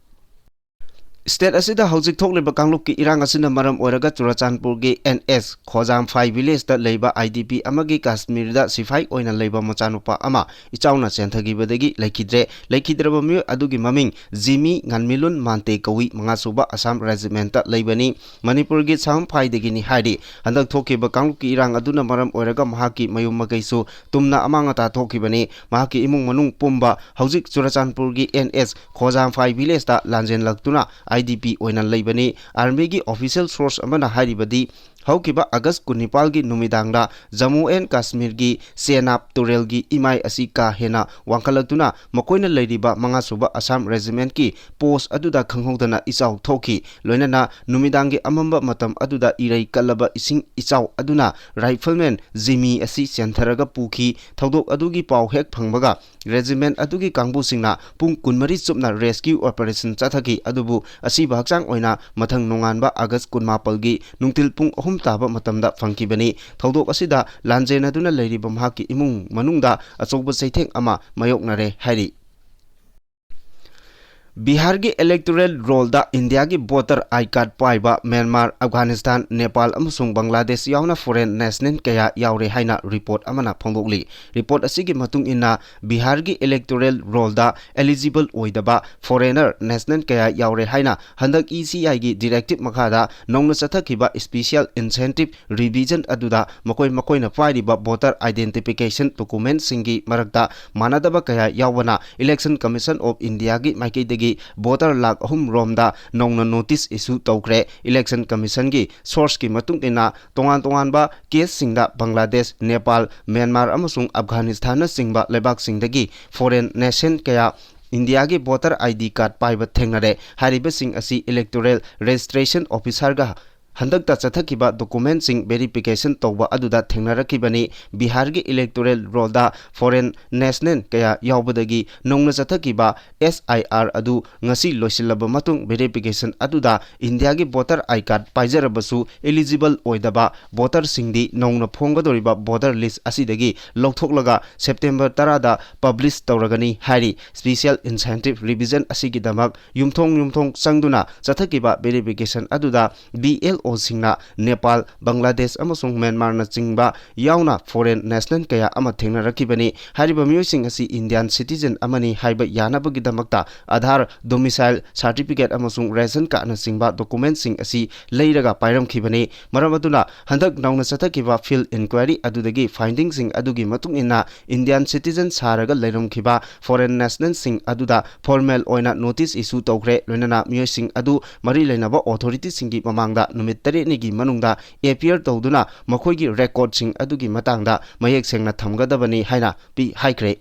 State ꯑꯁꯤꯗ ꯍꯧꯖꯤꯛ ꯊꯣꯛꯂꯤꯕ ꯀꯥꯡꯂꯨꯞꯀꯤ ꯏꯔꯥꯡ ꯑꯁꯤꯅ ꯃꯔꯝ ꯑꯣꯏꯔꯒ ꯆꯨꯔꯆꯥꯟꯄꯨꯔꯒꯤ NS ꯈꯣꯖꯥꯝꯐꯥꯏ villageꯇ ꯂꯩꯕ IDP ꯑꯃꯒꯤ ꯀꯥꯁꯃꯤꯔꯗ ꯁꯤꯐꯥꯏ ꯑꯣꯏꯅ ꯂꯩꯕ ꯃꯆꯥꯅꯨꯄꯥ ꯑꯃ ꯏꯆꯥꯎꯅ ꯆꯦꯟꯊꯈꯤꯕꯗꯒꯤ ꯂꯩꯈꯤꯗ꯭ꯔꯦ꯫ ꯂꯩꯈꯤꯗ꯭ꯔꯕ ꯃꯤꯑꯣꯏ ꯑꯗꯨꯒꯤ ꯃꯃꯤꯡ ꯖꯤꯃꯤ ꯉꯥꯟꯃꯤꯂꯨꯟ ꯃꯥꯟꯇꯦ ꯀꯧꯏ, ꯃꯉꯥꯁꯨꯕ ꯑꯁꯥꯝ regimentꯇ ꯂꯩꯕꯅꯤ꯫ ꯃꯅꯤꯄꯨꯔꯒꯤ ꯁꯥꯝꯐꯥꯏꯗꯒꯤꯅꯤ ꯍꯥꯏꯔꯤ꯫ ꯍꯟꯗꯛ ꯊꯣꯛꯈꯤꯕ ꯀꯥꯡꯂꯨꯞꯀꯤ ꯏꯔꯥꯡ ꯑꯗꯨꯅ ꯃꯔꯝ ꯑꯣꯏꯔꯒ ꯃꯍꯥꯛꯀꯤ ꯃꯌꯨꯝ ꯃꯀꯩꯁꯨ ꯇꯨꯝꯅ ꯑꯃꯥꯡ ꯑꯇꯥ ꯊꯣꯛꯈꯤꯕꯅꯤ꯫ ꯃꯍꯥꯛꯀꯤ ꯏꯃꯨꯡ ꯃꯅꯨꯡ ꯄꯨꯝꯕ ꯍꯧꯖꯤꯛ ꯆꯨꯔꯆꯥꯟꯄꯨꯔꯒꯤ NS ꯈꯣꯖꯥꯝꯐꯥꯏ villageꯇ ꯂꯥꯟꯖꯦꯜꯂꯛꯇꯨꯅ IDP ꯑꯣꯏꯅ ꯂꯩꯕꯅꯤ꯫ Armyꯒꯤ official source ꯑꯃꯅ ꯍꯥꯏꯔꯤꯕꯗꯤ, ꯍꯧꯈꯤꯕ August ꯀꯨꯟꯅꯤꯄꯥꯜꯒꯤ ꯅꯨꯃꯤꯗꯥꯡꯗ Jammu and Kashmirꯒꯤ ꯆꯦꯅꯥꯕ ꯇꯨꯔꯦꯜꯒꯤ ꯏꯃꯥꯏ ꯑꯁꯤ ꯀꯥ ꯍꯦꯟꯅ ꯋꯥꯡꯈꯠꯂꯛꯇꯨꯅ ꯃꯈꯣꯏꯅ ꯂꯩꯔꯤꯕ ꯃꯉꯥꯁꯨꯕ ꯑꯁꯥꯝ regimentꯀꯤ post ꯑꯗꯨꯗ ꯈꯪꯍꯧꯗꯅ ꯏꯆꯥꯎ ꯊꯣꯛꯈꯤ꯫ ꯂꯣꯏꯅꯅ ꯅꯨꯃꯤꯗꯥꯡꯒꯤ ꯑꯃꯝꯕ ꯃꯇꯝ ꯑꯗꯨꯗ ꯏꯔꯩ ꯀꯜꯂꯕ ꯏꯁꯤꯡ ꯏꯆꯥꯎ ꯑꯗꯨꯅ rifleman ꯖꯤꯃꯤ ꯑꯁꯤ ꯆꯦꯟꯊꯔꯒ ꯄꯨꯈꯤ꯫ ꯊꯧꯗꯣꯛ ꯑꯗꯨꯒꯤ ꯄꯥꯎ ꯍꯦꯛ ꯐꯪꯕꯒ regiment ꯑꯗꯨꯒꯤ ꯀꯥꯡꯕꯨꯁꯤꯡꯅ ꯄꯨꯡ ꯀꯨꯟꯃꯔꯤ ꯆꯨꯞꯅ rescue operation ꯆꯠꯊꯈꯤ, ꯑꯗꯨꯕꯨ ꯑꯁꯤꯕ ꯍꯛꯆꯥꯡ ꯑꯣꯏꯅ ꯃꯊꯪ ꯅꯣꯡꯉꯥꯟꯕ August ꯀꯨꯟꯃꯥꯄꯜꯒꯤ ꯅꯨꯡꯊꯤꯜ ꯄꯨꯡ ꯑꯍꯨꯝ ꯇꯥꯕ ꯃꯇꯝꯗ ꯐꯪꯈꯤꯕꯅꯤ꯫ ꯊꯧꯗꯣꯛ ꯑꯁꯤꯗ ꯂꯥꯟꯖꯦꯟꯅꯗꯨꯅ ꯂꯩꯔꯤꯕ ꯃꯍꯥꯛꯀꯤ ꯏꯃꯨꯡ ꯃꯅꯨꯡꯗ ꯑꯆꯧꯕ ꯆꯩꯊꯦꯡ ꯑꯃ ꯃꯥꯌꯣꯛꯅꯔꯦ ꯍꯥꯏꯔꯤ꯫ ꯕꯤꯍꯥꯔꯒꯤ electoral rollꯗ ꯏꯟꯗꯤꯌꯥꯒꯤ voter I card ꯄꯥꯏꯕ ꯃ꯭ꯌꯥꯟꯃꯥꯔ, ꯑꯐꯒꯥꯅꯤꯁꯇꯥꯟ, ꯅꯦꯄꯥꯜ ꯑꯃꯁꯨꯡ ꯕꯪꯒ꯭ꯂꯥꯗꯦꯁ ꯌꯥꯎꯅ foreign national ꯀꯌꯥ ꯌꯥꯎꯔꯦ ꯍꯥꯏꯅ report ꯑꯃꯅ ꯐꯣꯡꯗꯣꯛꯂꯤ꯫ Report ꯑꯁꯤꯒꯤ ꯃꯇꯨꯡ ꯏꯟꯅ, ꯕꯤꯍꯥꯔꯒꯤ electoral rollꯗ eligible ꯑꯣꯏꯗꯕ foreigner national ꯀꯌꯥ ꯌꯥꯎꯔꯦ ꯍꯥꯏꯅ ꯍꯟꯗꯛ E C Iꯒꯤ directive ꯃꯈꯥꯗ ꯅꯧꯅ ꯆꯠꯊꯈꯤꯕ special incentive revision ꯑꯗꯨꯗ ꯃꯈꯣꯏ ꯃꯈꯣꯏꯅ ꯄꯥꯏꯔꯤꯕ voter identification documentꯁꯤꯡꯒꯤ ꯃꯔꯛꯇ ꯃꯥꯟꯅꯗꯕ ꯀꯌꯥ ꯌꯥꯎꯕꯅ Election Commission of Indiaꯒꯤ ꯃꯥꯏꯀꯩꯗꯒꯤ voter ꯂꯥꯈ ꯑꯍꯨꯝ ꯔꯣꯝꯗ ꯅꯧꯅ notice issue ꯇꯧꯈ꯭ꯔꯦ꯫ Election Commissionꯒꯤ sourceꯀꯤ ꯃꯇꯨꯡ ꯏꯟꯅ, ꯇꯣꯉꯥꯟ ꯇꯣꯉꯥꯟꯕ caseꯁꯤꯡꯗ ꯕꯪꯒ꯭ꯂꯥꯗꯦꯁ, ꯅꯦꯄꯥꯜ, ꯃ꯭ꯌꯥꯟꯃꯥꯔ ꯑꯃꯁꯨꯡ ꯑꯐꯒꯥꯅꯤꯁꯇꯥꯟꯅꯆꯤꯡꯕ ꯂꯩꯕꯥꯛꯁꯤꯡꯗꯒꯤ foreign national ꯀꯌꯥ ꯏꯟꯗꯤꯌꯥꯒꯤ voter I D card ꯄꯥꯏꯕ ꯊꯦꯡꯅꯔꯦ꯫ ꯍꯥꯏꯔꯤꯕꯁꯤꯡ ꯑꯁꯤ electoral registration officerꯒ ꯍꯟꯗꯛꯇ ꯆꯠꯊꯈꯤꯕ documentꯁꯤꯡ verification ꯇꯧꯕ ꯑꯗꯨꯗ ꯊꯦꯡꯅꯔꯛꯈꯤꯕꯅꯤ꯫ ꯕꯤꯍꯥꯔꯒꯤ electoral rollꯗ foreign national ꯀꯌꯥ ꯌꯥꯎꯕꯗꯒꯤ ꯅꯧꯅ ꯆꯠꯊꯈꯤꯕ S I R ꯑꯗꯨ ꯉꯁꯤ ꯂꯣꯏꯁꯤꯜꯂꯕ ꯃꯇꯨꯡ, verification ꯑꯗꯨꯗ ꯏꯟꯗꯤꯌꯥꯒꯤ voter I card ꯄꯥꯏꯖꯔꯕꯁꯨ eligible ꯑꯣꯏꯗꯕ voterꯁꯤꯡꯗꯤ ꯅꯧꯅ ꯐꯣꯡꯒꯗꯧꯔꯤꯕ voter list ꯑꯁꯤꯗꯒꯤ ꯂꯧꯊꯣꯛꯂꯒ September ꯇꯔꯥꯗ publish ꯇꯧꯔꯒꯅꯤ ꯍꯥꯏꯔꯤ꯫ Special incentive revision ꯑꯁꯤꯒꯤꯗꯃꯛ ꯌꯨꯝꯊꯣꯡ ꯌꯨꯝꯊꯣꯡ ꯆꯪꯗꯨꯅ ꯆꯠꯊꯈꯤꯕ verification ꯑꯗꯨꯗ B L Oꯁꯤꯡꯅ ꯅꯦꯄꯥꯜ, ꯕꯪꯒ꯭ꯂꯥꯗꯦꯁ ꯑꯃꯁꯨꯡ ꯃ꯭ꯌꯥꯟꯃꯥꯔꯅꯆꯤꯡꯕ ꯌꯥꯎꯅ foreign national ꯀꯌꯥ ꯑꯃ ꯊꯦꯡꯅꯔꯛꯈꯤꯕꯅꯤ꯫ ꯍꯥꯏꯔꯤꯕ ꯃꯤꯑꯣꯏꯁꯤꯡ ꯑꯁꯤ Indian citizen ꯑꯃꯅꯤ ꯍꯥꯏꯕ ꯌꯥꯅꯕꯒꯤꯗꯃꯛꯇ Aadhaar, domicile certificate ꯑꯃꯁꯨꯡ ration cardꯅꯆꯤꯡꯕ documentꯁꯤꯡ ꯑꯁꯤ ꯂꯩꯔꯒ ꯄꯥꯏꯔꯝꯈꯤꯕꯅꯤ꯫ ꯃꯔꯝ ꯑꯗꯨꯅ ꯍꯟꯗꯛ ꯅꯧꯅ ꯆꯠꯊꯈꯤꯕ field inquiry ꯑꯗꯨꯗꯒꯤ findingꯁꯤꯡ ꯑꯗꯨꯒꯤ ꯃꯇꯨꯡ ꯏꯟꯅ Indian citizen ꯁꯥꯔꯒ ꯂꯩꯔꯝꯈꯤꯕ foreign nationalꯁꯤꯡ ꯑꯗꯨꯗ formal ꯑꯣꯏꯅ notice issue ꯇꯧꯈ꯭ꯔꯦ꯫ ꯂꯣꯏꯅꯅ ꯃꯤꯑꯣꯏꯁꯤꯡ ꯑꯗꯨ ꯃꯔꯤ ꯂꯩꯅꯕ authorityꯁꯤꯡꯒꯤ ꯃꯃꯥꯡꯗ ꯅꯨꯃꯤꯠ ꯇꯔꯦꯠꯅꯤꯒꯤ ꯃꯅꯨꯡꯗ appear ꯇꯧꯗꯨꯅ ꯃꯈꯣꯏꯒꯤ recordꯁꯤꯡ ꯑꯗꯨꯒꯤ ꯃꯇꯥꯡꯗ ꯃꯌꯦꯛ ꯁꯦꯡꯅ ꯊꯝꯒꯗꯕꯅꯤ ꯍꯥꯏꯅ ꯄꯤ ꯍꯥꯏꯈ꯭ꯔꯦ꯫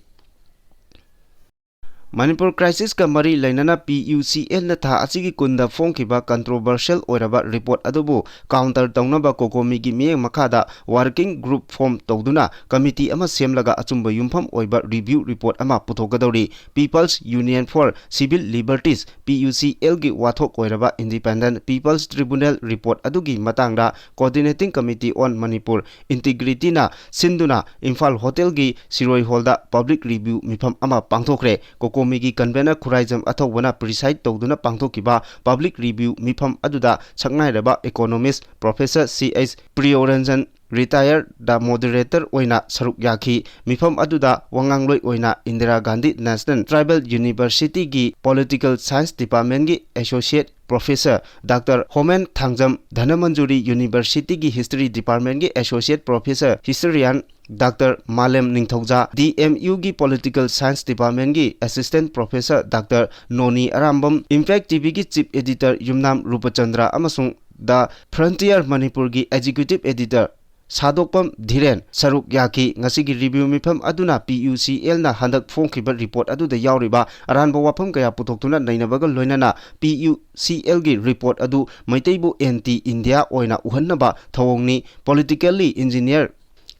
ꯃꯅꯤꯄꯨꯔ crisisꯀ ꯃꯔꯤ ꯂꯩꯅꯅ P U C Lꯅ ꯊꯥ ꯑꯁꯤꯒꯤ ꯀꯨꯟꯗ ꯐꯣꯡꯈꯤꯕ controversial ꯑꯣꯏꯔꯕ report ꯑꯗꯨꯕꯨ counter ꯇꯧꯅꯕ COCOMIꯒꯤ ꯃꯤꯠꯌꯦꯡ ꯃꯈꯥꯗ working group form ꯇꯧꯗꯨꯅ committee ꯑꯃ ꯁꯦꯝꯂꯒ ꯑꯆꯨꯝꯕ ꯌꯨꯝꯐꯝ ꯑꯣꯏꯕ review report ꯑꯃ ꯄꯨꯊꯣꯛꯀꯗꯧꯔꯤ꯫ People's Union for Civil Liberties, P U C Lꯒꯤ ꯋꯥꯊꯣꯛ ꯑꯣꯏꯔꯕ Independent People's Tribunal report ꯑꯗꯨꯒꯤ ꯃꯇꯥꯡꯗ Coordinating Committee on Manipur Integrityꯅ ꯁꯤꯟꯗꯨꯅ ꯏꯝꯐꯥꯜ ꯍꯣꯇꯦꯜꯒꯤ ꯁꯤꯔꯣꯏ ꯍꯣꯜꯗ public review ꯃꯤꯐꯝ ꯑꯃ ꯄꯥꯡꯊꯣꯛꯈ꯭ꯔꯦ꯫ ꯀꯣꯃꯤꯒꯤ convener ꯈꯨꯔꯥꯏꯖꯝ ꯑꯊꯧꯕꯅ preside ꯇꯧꯗꯨꯅ ꯄꯥꯡꯊꯣꯛꯈꯤꯕ public review ꯃꯤꯐꯝ ꯑꯗꯨꯗ ꯁꯛꯅꯥꯏꯔꯕ economist Professor ꯁꯤ ꯑꯩꯆ ꯄ꯭ꯔꯤꯌꯣꯔꯟꯖꯟ, retired, moderator ꯑꯣꯏꯅ ꯁꯔꯨꯛ ꯌꯥꯈꯤ꯫ ꯃꯤꯐꯝ ꯑꯗꯨꯗ ꯋꯥꯉꯥꯡꯂꯣꯏ ꯑꯣꯏꯅ Indira Gandhi National Tribal University ꯒꯤ Political Science Department ꯀꯤ Associate Professor Doctor ꯍꯣꯃꯦꯟ Thangjam, Dhanamanjuri University ꯒꯤ History Department ꯀꯤ Associate Professor Historian Doctor ꯃꯥꯂꯦꯝ ꯅꯤꯡꯊꯧꯖꯥ, D M U ꯒꯤ Political Science Department ꯀꯤ Assistant Professor Doctor ꯅꯣꯅꯤ ꯑꯔꯥꯝꯕꯝ, Impact T V ꯒꯤ Chief Editor ꯌꯨꯝꯅꯥꯝ ꯔꯨꯄꯆꯟꯗ꯭ꯔ ꯑꯃꯁꯨꯡ The Frontier ꯃꯅꯤꯄꯨꯔꯒꯤ Executive Editor ꯁꯥꯗꯣꯛꯄꯝ ꯙꯤꯔꯦꯟ ꯁꯔꯨꯛ ꯌꯥꯈꯤ꯫ ꯉꯁꯤꯒꯤ review ꯃꯤꯐꯝ ꯑꯗꯨꯅ P U C L ꯅ ꯍꯟꯗꯛ ꯐꯣꯡꯈꯤꯕ report ꯑꯗꯨꯗ ꯌꯥꯎꯔꯤꯕ ꯑꯔꯥꯟꯕ ꯋꯥꯐꯝ ꯀꯌꯥ ꯄꯨꯊꯣꯛꯇꯨꯅ ꯅꯩꯅꯕꯒ ꯂꯣꯏꯅꯅ P U C L ꯒꯤ report ꯑꯗꯨ ꯃꯩꯇꯩꯕꯨ anti India ꯑꯣꯏꯅ ꯎꯍꯟꯅꯕ ꯊꯧꯑꯣꯡꯅꯤ, politically engineer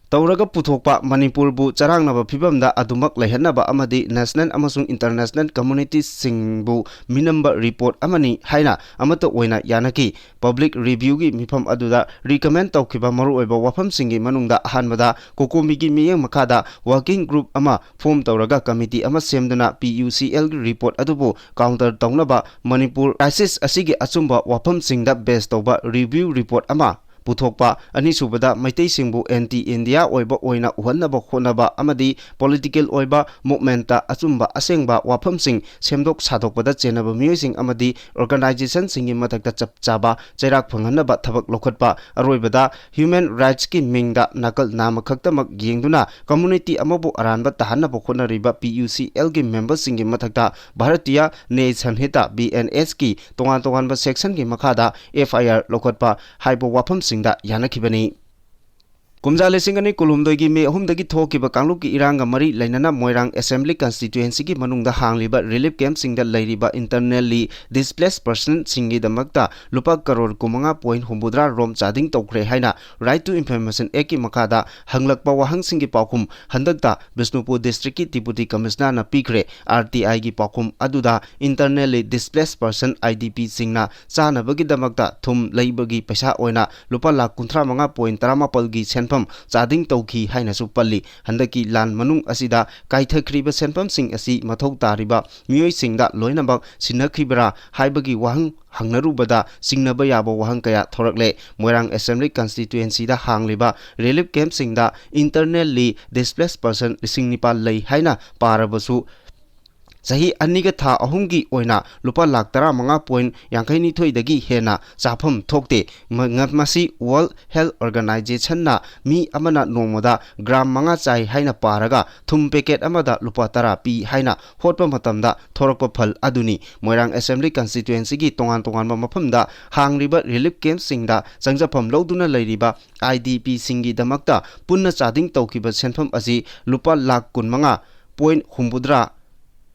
ꯇꯧꯔꯒ ꯄꯨꯊꯣꯛꯄ, ꯃꯅꯤꯄꯨꯔꯕꯨ ꯆꯔꯥꯡꯅꯕ ꯐꯤꯚꯝꯗ ꯑꯗꯨꯃꯛ ꯂꯩꯍꯟꯅꯕ ꯑꯃꯗꯤ national ꯑꯃꯁꯨꯡ international community ꯁꯤꯡꯕꯨ ꯃꯤꯅꯝꯕ report ꯑꯃꯅꯤ ꯍꯥꯏꯅ ꯑꯃꯠꯇ ꯑꯣꯏꯅ ꯌꯥꯅꯈꯤ꯫ Public review ꯒꯤ ꯃꯤꯐꯝ ꯑꯗꯨꯗ recommend ꯇꯧꯈꯤꯕ ꯃꯔꯨꯑꯣꯏꯕ ꯋꯥꯐꯝꯁꯤꯡꯒꯤ ꯃꯅꯨꯡꯗ ꯑꯍꯥꯟꯕꯗ COCOMI ꯒꯤ ꯃꯤꯠꯌꯦꯡ ꯃꯈꯥꯗ working group ꯑꯃ form ꯇꯧꯔꯒ committee ꯑꯃ ꯁꯦꯝꯗꯨꯅ P U C L ꯒꯤ report ꯑꯗꯨꯕꯨ counter ꯇꯧꯅꯕ ꯃꯅꯤꯄꯨꯔ crisis ꯑꯁꯤꯒꯤ ꯑꯆꯨꯝꯕ ꯋꯥꯐꯝꯁꯤꯡꯗ base ꯇꯧꯕ review report ꯑꯃ ꯄꯨꯊꯣꯛꯄ, ꯑꯅꯤꯁꯨꯕꯗ ꯃꯩꯇꯩꯁꯤꯡꯕꯨ anti India ꯑꯣꯏꯕ ꯑꯣꯏꯅ ꯎꯍꯟꯅꯕ ꯍꯣꯠꯅꯕ ꯑꯃꯗꯤ political ꯑꯣꯏꯕ movement ꯇ ꯑꯆꯨꯝꯕ ꯑꯁꯦꯡꯕ ꯋꯥꯐꯝꯁꯤꯡ ꯁꯦꯝꯗꯣꯛ ꯁꯥꯗꯣꯛꯄꯗ ꯆꯦꯟꯅꯕ ꯃꯤꯑꯣꯏꯁꯤꯡ ꯑꯃꯗꯤ organization ꯁꯤꯡꯒꯤ ꯃꯊꯛꯇ ꯆꯞ ꯆꯥꯕ ꯆꯩꯔꯥꯛ ꯐꯪꯍꯟꯅꯕ ꯊꯕꯛ ꯂꯧꯈꯠꯄ, ꯑꯔꯣꯏꯕꯗ human rights ꯀꯤ ꯃꯤꯡꯗ ꯅꯥꯀꯜ ꯅꯥꯝꯃ ꯈꯛꯇꯃꯛ ꯌꯦꯡꯗꯨꯅ community ꯑꯃꯕꯨ ꯑꯔꯥꯟꯕ ꯇꯥꯍꯟꯅꯕ ꯍꯣꯠꯅꯔꯤꯕ P U C L ꯒꯤ member ꯁꯤꯡꯒꯤ ꯃꯊꯛꯇ Bharatiya Nyaya Sanhita, B N S ꯀꯤ ꯇꯣꯉꯥꯟ ꯇꯣꯉꯥꯟꯕ section ꯒꯤ ꯃꯈꯥꯗ F I R ꯂꯧꯈꯠꯄ ꯍꯥꯏꯕ ꯋꯥꯐꯝꯁꯤꯡꯗ ꯌꯥꯅꯈꯤꯕꯅꯤ꯫ ꯀꯨꯝꯖꯥ ꯂꯤꯁꯤꯡ ꯑꯅꯤ ꯀꯨꯟꯍꯨꯝꯗꯣꯏꯒꯤ ꯃꯦ ꯑꯍꯨꯝꯗꯒꯤ ꯊꯣꯛꯈꯤꯕ ꯀꯥꯡꯂꯨꯞꯀꯤ ꯏꯔꯥꯡꯒ ꯃꯔꯤ ꯂꯩꯅꯅ ꯃꯣꯏꯔꯥꯡ Assembly Constituency ꯒꯤ ꯃꯅꯨꯡꯗ ꯍꯥꯡꯂꯤꯕ relief camp ꯁꯤꯡꯗ ꯂꯩꯔꯤꯕ internally displaced person ꯁꯤꯡꯒꯤꯗꯃꯛꯇ ꯂꯨꯄꯥ ꯀꯔꯣꯔ ꯀꯨꯟꯃꯉꯥ point ꯍꯨꯝꯐꯨꯇꯔꯥ ꯔꯣꯝ ꯆꯥꯗꯤꯡ ꯇꯧꯈ꯭ꯔꯦ ꯍꯥꯏꯅ Right to Information Act ꯀꯤ ꯃꯈꯥꯗ ꯍꯪꯂꯛꯄ ꯋꯥꯍꯪꯁꯤꯡꯒꯤ ꯄꯥꯎꯈꯨꯝ ꯍꯟꯗꯛꯇ ꯕꯤꯁꯅꯨꯄꯨꯔ district ꯀꯤ Deputy Commissioner ꯅ ꯄꯤꯈ꯭ꯔꯦ꯫ R T I ꯒꯤ ꯄꯥꯎꯈꯨꯝ ꯑꯗꯨꯗ internally displaced person, I D P ꯁꯤꯡꯅ ꯆꯥꯅꯕꯒꯤꯗꯃꯛꯇ ꯊꯨꯝ ꯂꯩꯕꯒꯤ ꯄꯩꯁꯥ ꯑꯣꯏꯅ ꯂꯨꯄꯥ ꯂꯥꯈ ꯀꯨꯟꯊ꯭ꯔꯥ ꯃꯉꯥ point ꯇꯔꯥꯃꯥꯄꯜ ꯒꯤ ꯁꯦꯟꯐꯝ ꯁꯦꯟꯐꯝ ꯆꯥꯗꯤꯡ ꯇꯧꯈꯤ ꯍꯥꯏꯅꯁꯨ ꯄꯜꯂꯤ꯫ ꯍꯟꯗꯛꯀꯤ ꯂꯥꯟ ꯃꯅꯨꯡ ꯑꯁꯤꯗ ꯀꯥꯏꯊꯈ꯭ꯔꯤꯕ ꯁꯦꯟꯐꯝꯁꯤꯡ ꯑꯁꯤ ꯃꯊꯧ ꯇꯥꯔꯤꯕ ꯃꯤꯑꯣꯏꯁꯤꯡꯗ ꯂꯣꯏꯅꯃꯛ ꯁꯤꯟꯅꯈꯤꯕ꯭ꯔꯥ ꯍꯥꯏꯕꯒꯤ ꯋꯥꯍꯪ ꯍꯪꯅꯔꯨꯕꯗ ꯆꯤꯡꯅꯕ ꯌꯥꯕ ꯋꯥꯍꯪ ꯀꯌꯥ ꯊꯣꯔꯛꯂꯦ꯫ ꯃꯣꯏꯔꯥꯡ Assembly Constituencyꯗ ꯍꯥꯡꯂꯤꯕ relief campꯁꯤꯡꯗ internally displaced person ꯂꯤꯁꯤꯡ ꯅꯤꯄꯥꯜ ꯂꯩ ꯍꯥꯏꯅ ꯄꯥꯔꯕꯁꯨ, ꯆꯍꯤ ꯑꯅꯤꯒ ꯊꯥ ꯑꯍꯨꯝꯒꯤ ꯑꯣꯏꯅ ꯂꯨꯄꯥ ꯂꯥꯈ ꯇꯔꯥꯃꯉꯥ point ꯌꯥꯡꯈꯩꯅꯤꯊꯣꯏꯗꯒꯤ ꯍꯦꯟꯅ ꯆꯥꯐꯝ ꯊꯣꯛꯇꯦ꯫ ꯃ-, ꯉ-, ꯃꯁꯤ World Health Organizationꯅ ꯃꯤ ꯑꯃꯅ ꯅꯣꯡꯃꯗ gram ꯃꯉꯥ ꯆꯥꯏ ꯍꯥꯏꯅ ꯄꯥꯔꯒ ꯊꯨꯝ packet ꯑꯃꯗ ꯂꯨꯄꯥ ꯇꯔꯥ ꯄꯤ ꯍꯥꯏꯅ ꯍꯣꯠꯄ ꯃꯇꯝꯗ ꯊꯣꯔꯛꯄ ꯐꯜ ꯑꯗꯨꯅꯤ꯫ ꯃꯣꯏꯔꯥꯡ Assembly Constituencyꯒꯤ ꯇꯣꯉꯥꯟ ꯇꯣꯉꯥꯟꯕ ꯃꯐꯝꯗ ꯍꯥꯡꯂꯤꯕ relief campꯁꯤꯡꯗ ꯆꯪꯖꯐꯝ ꯂꯧꯗꯨꯅ ꯂꯩꯔꯤꯕ IDPꯁꯤꯡꯒꯤꯗꯃꯛꯇ ꯄꯨꯟꯅ ꯆꯥꯗꯤꯡ ꯇꯧꯈꯤꯕ ꯁꯦꯟꯐꯝ ꯑꯁꯤ ꯂꯨꯄꯥ ꯂꯥꯈ ꯀꯨꯟꯃꯉꯥ point ꯍꯨꯝꯐꯨꯇꯔꯥ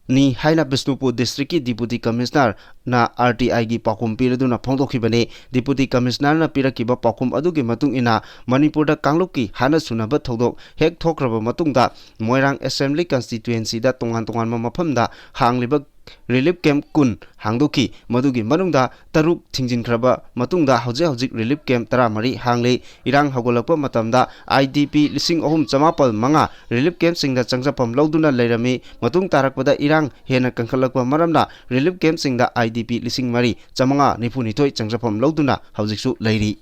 ꯅꯤ ꯍꯥꯏꯅ ꯕꯤꯁꯅꯨꯄꯨꯔ Districtꯀꯤ Deputy Commissionerꯅ RTIꯒꯤ ꯄꯥꯎꯈꯨꯝ ꯄꯤꯔꯗꯨꯅ ꯐꯣꯡꯗꯣꯛꯈꯤꯕꯅꯤ꯫ Deputy Commissionerꯅ ꯄꯤꯔꯛꯈꯤꯕ ꯄꯥꯎꯈꯨꯝ ꯑꯗꯨꯒꯤ ꯃꯇꯨꯡ ꯏꯟꯅ, ꯃꯅꯤꯄꯨꯔꯗ ꯀꯥꯡꯂꯨꯞꯀꯤ ꯍꯥꯠꯅ ꯁꯨꯅꯕ ꯊꯧꯗꯣꯛ ꯍꯦꯛ ꯊꯣꯛꯈ꯭ꯔꯕ ꯃꯇꯨꯡꯗ, ꯃꯣꯏꯔꯥꯡ Assembly Constituencyꯗ ꯇꯣꯉꯥꯟ ꯇꯣꯉꯥꯟꯕ ꯃꯐꯝꯗ ꯍꯥꯡꯂꯤꯕ relief camp ꯀꯨꯟ ꯍꯥꯡꯗꯣꯛꯈꯤ꯫ ꯃꯗꯨꯒꯤ ꯃꯅꯨꯡꯗ ꯇꯔꯨꯛ ꯊꯤꯡꯖꯤꯟꯈ꯭ꯔꯕ ꯃꯇꯨꯡꯗ, ꯍꯧꯖꯤꯛ ꯍꯧꯖꯤꯛ relief camp ꯇꯔꯥꯃꯔꯤ ꯍꯥꯡꯂꯤ꯫ ꯏꯔꯥꯡ ꯍꯧꯒꯠꯂꯛꯄ ꯃꯇꯝꯗ IDP ꯂꯤꯁꯤꯡ ꯑꯍꯨꯝ ꯆꯃꯥꯄꯜ ꯃꯉꯥ relief campꯁꯤꯡꯗ ꯆꯪꯖꯐꯝ ꯂꯧꯗꯨꯅ ꯂꯩꯔꯝꯃꯤ꯫ ꯃꯇꯨꯡ ꯇꯥꯔꯛꯄꯗ ꯏꯔꯥꯡ ꯍꯦꯟꯅ ꯀꯟꯈꯠꯂꯛꯄ ꯃꯔꯝꯅ relief campꯁꯤꯡꯗ IDP ꯂꯤꯁꯤꯡ ꯃꯔꯤ ꯆꯃꯉꯥ ꯅꯤꯐꯨ ꯅꯤꯊꯣꯏ ꯆꯪꯖꯐꯝ ꯂꯧꯗꯨꯅ ꯍꯧꯖꯤꯛꯁꯨ ꯂꯩꯔꯤ꯫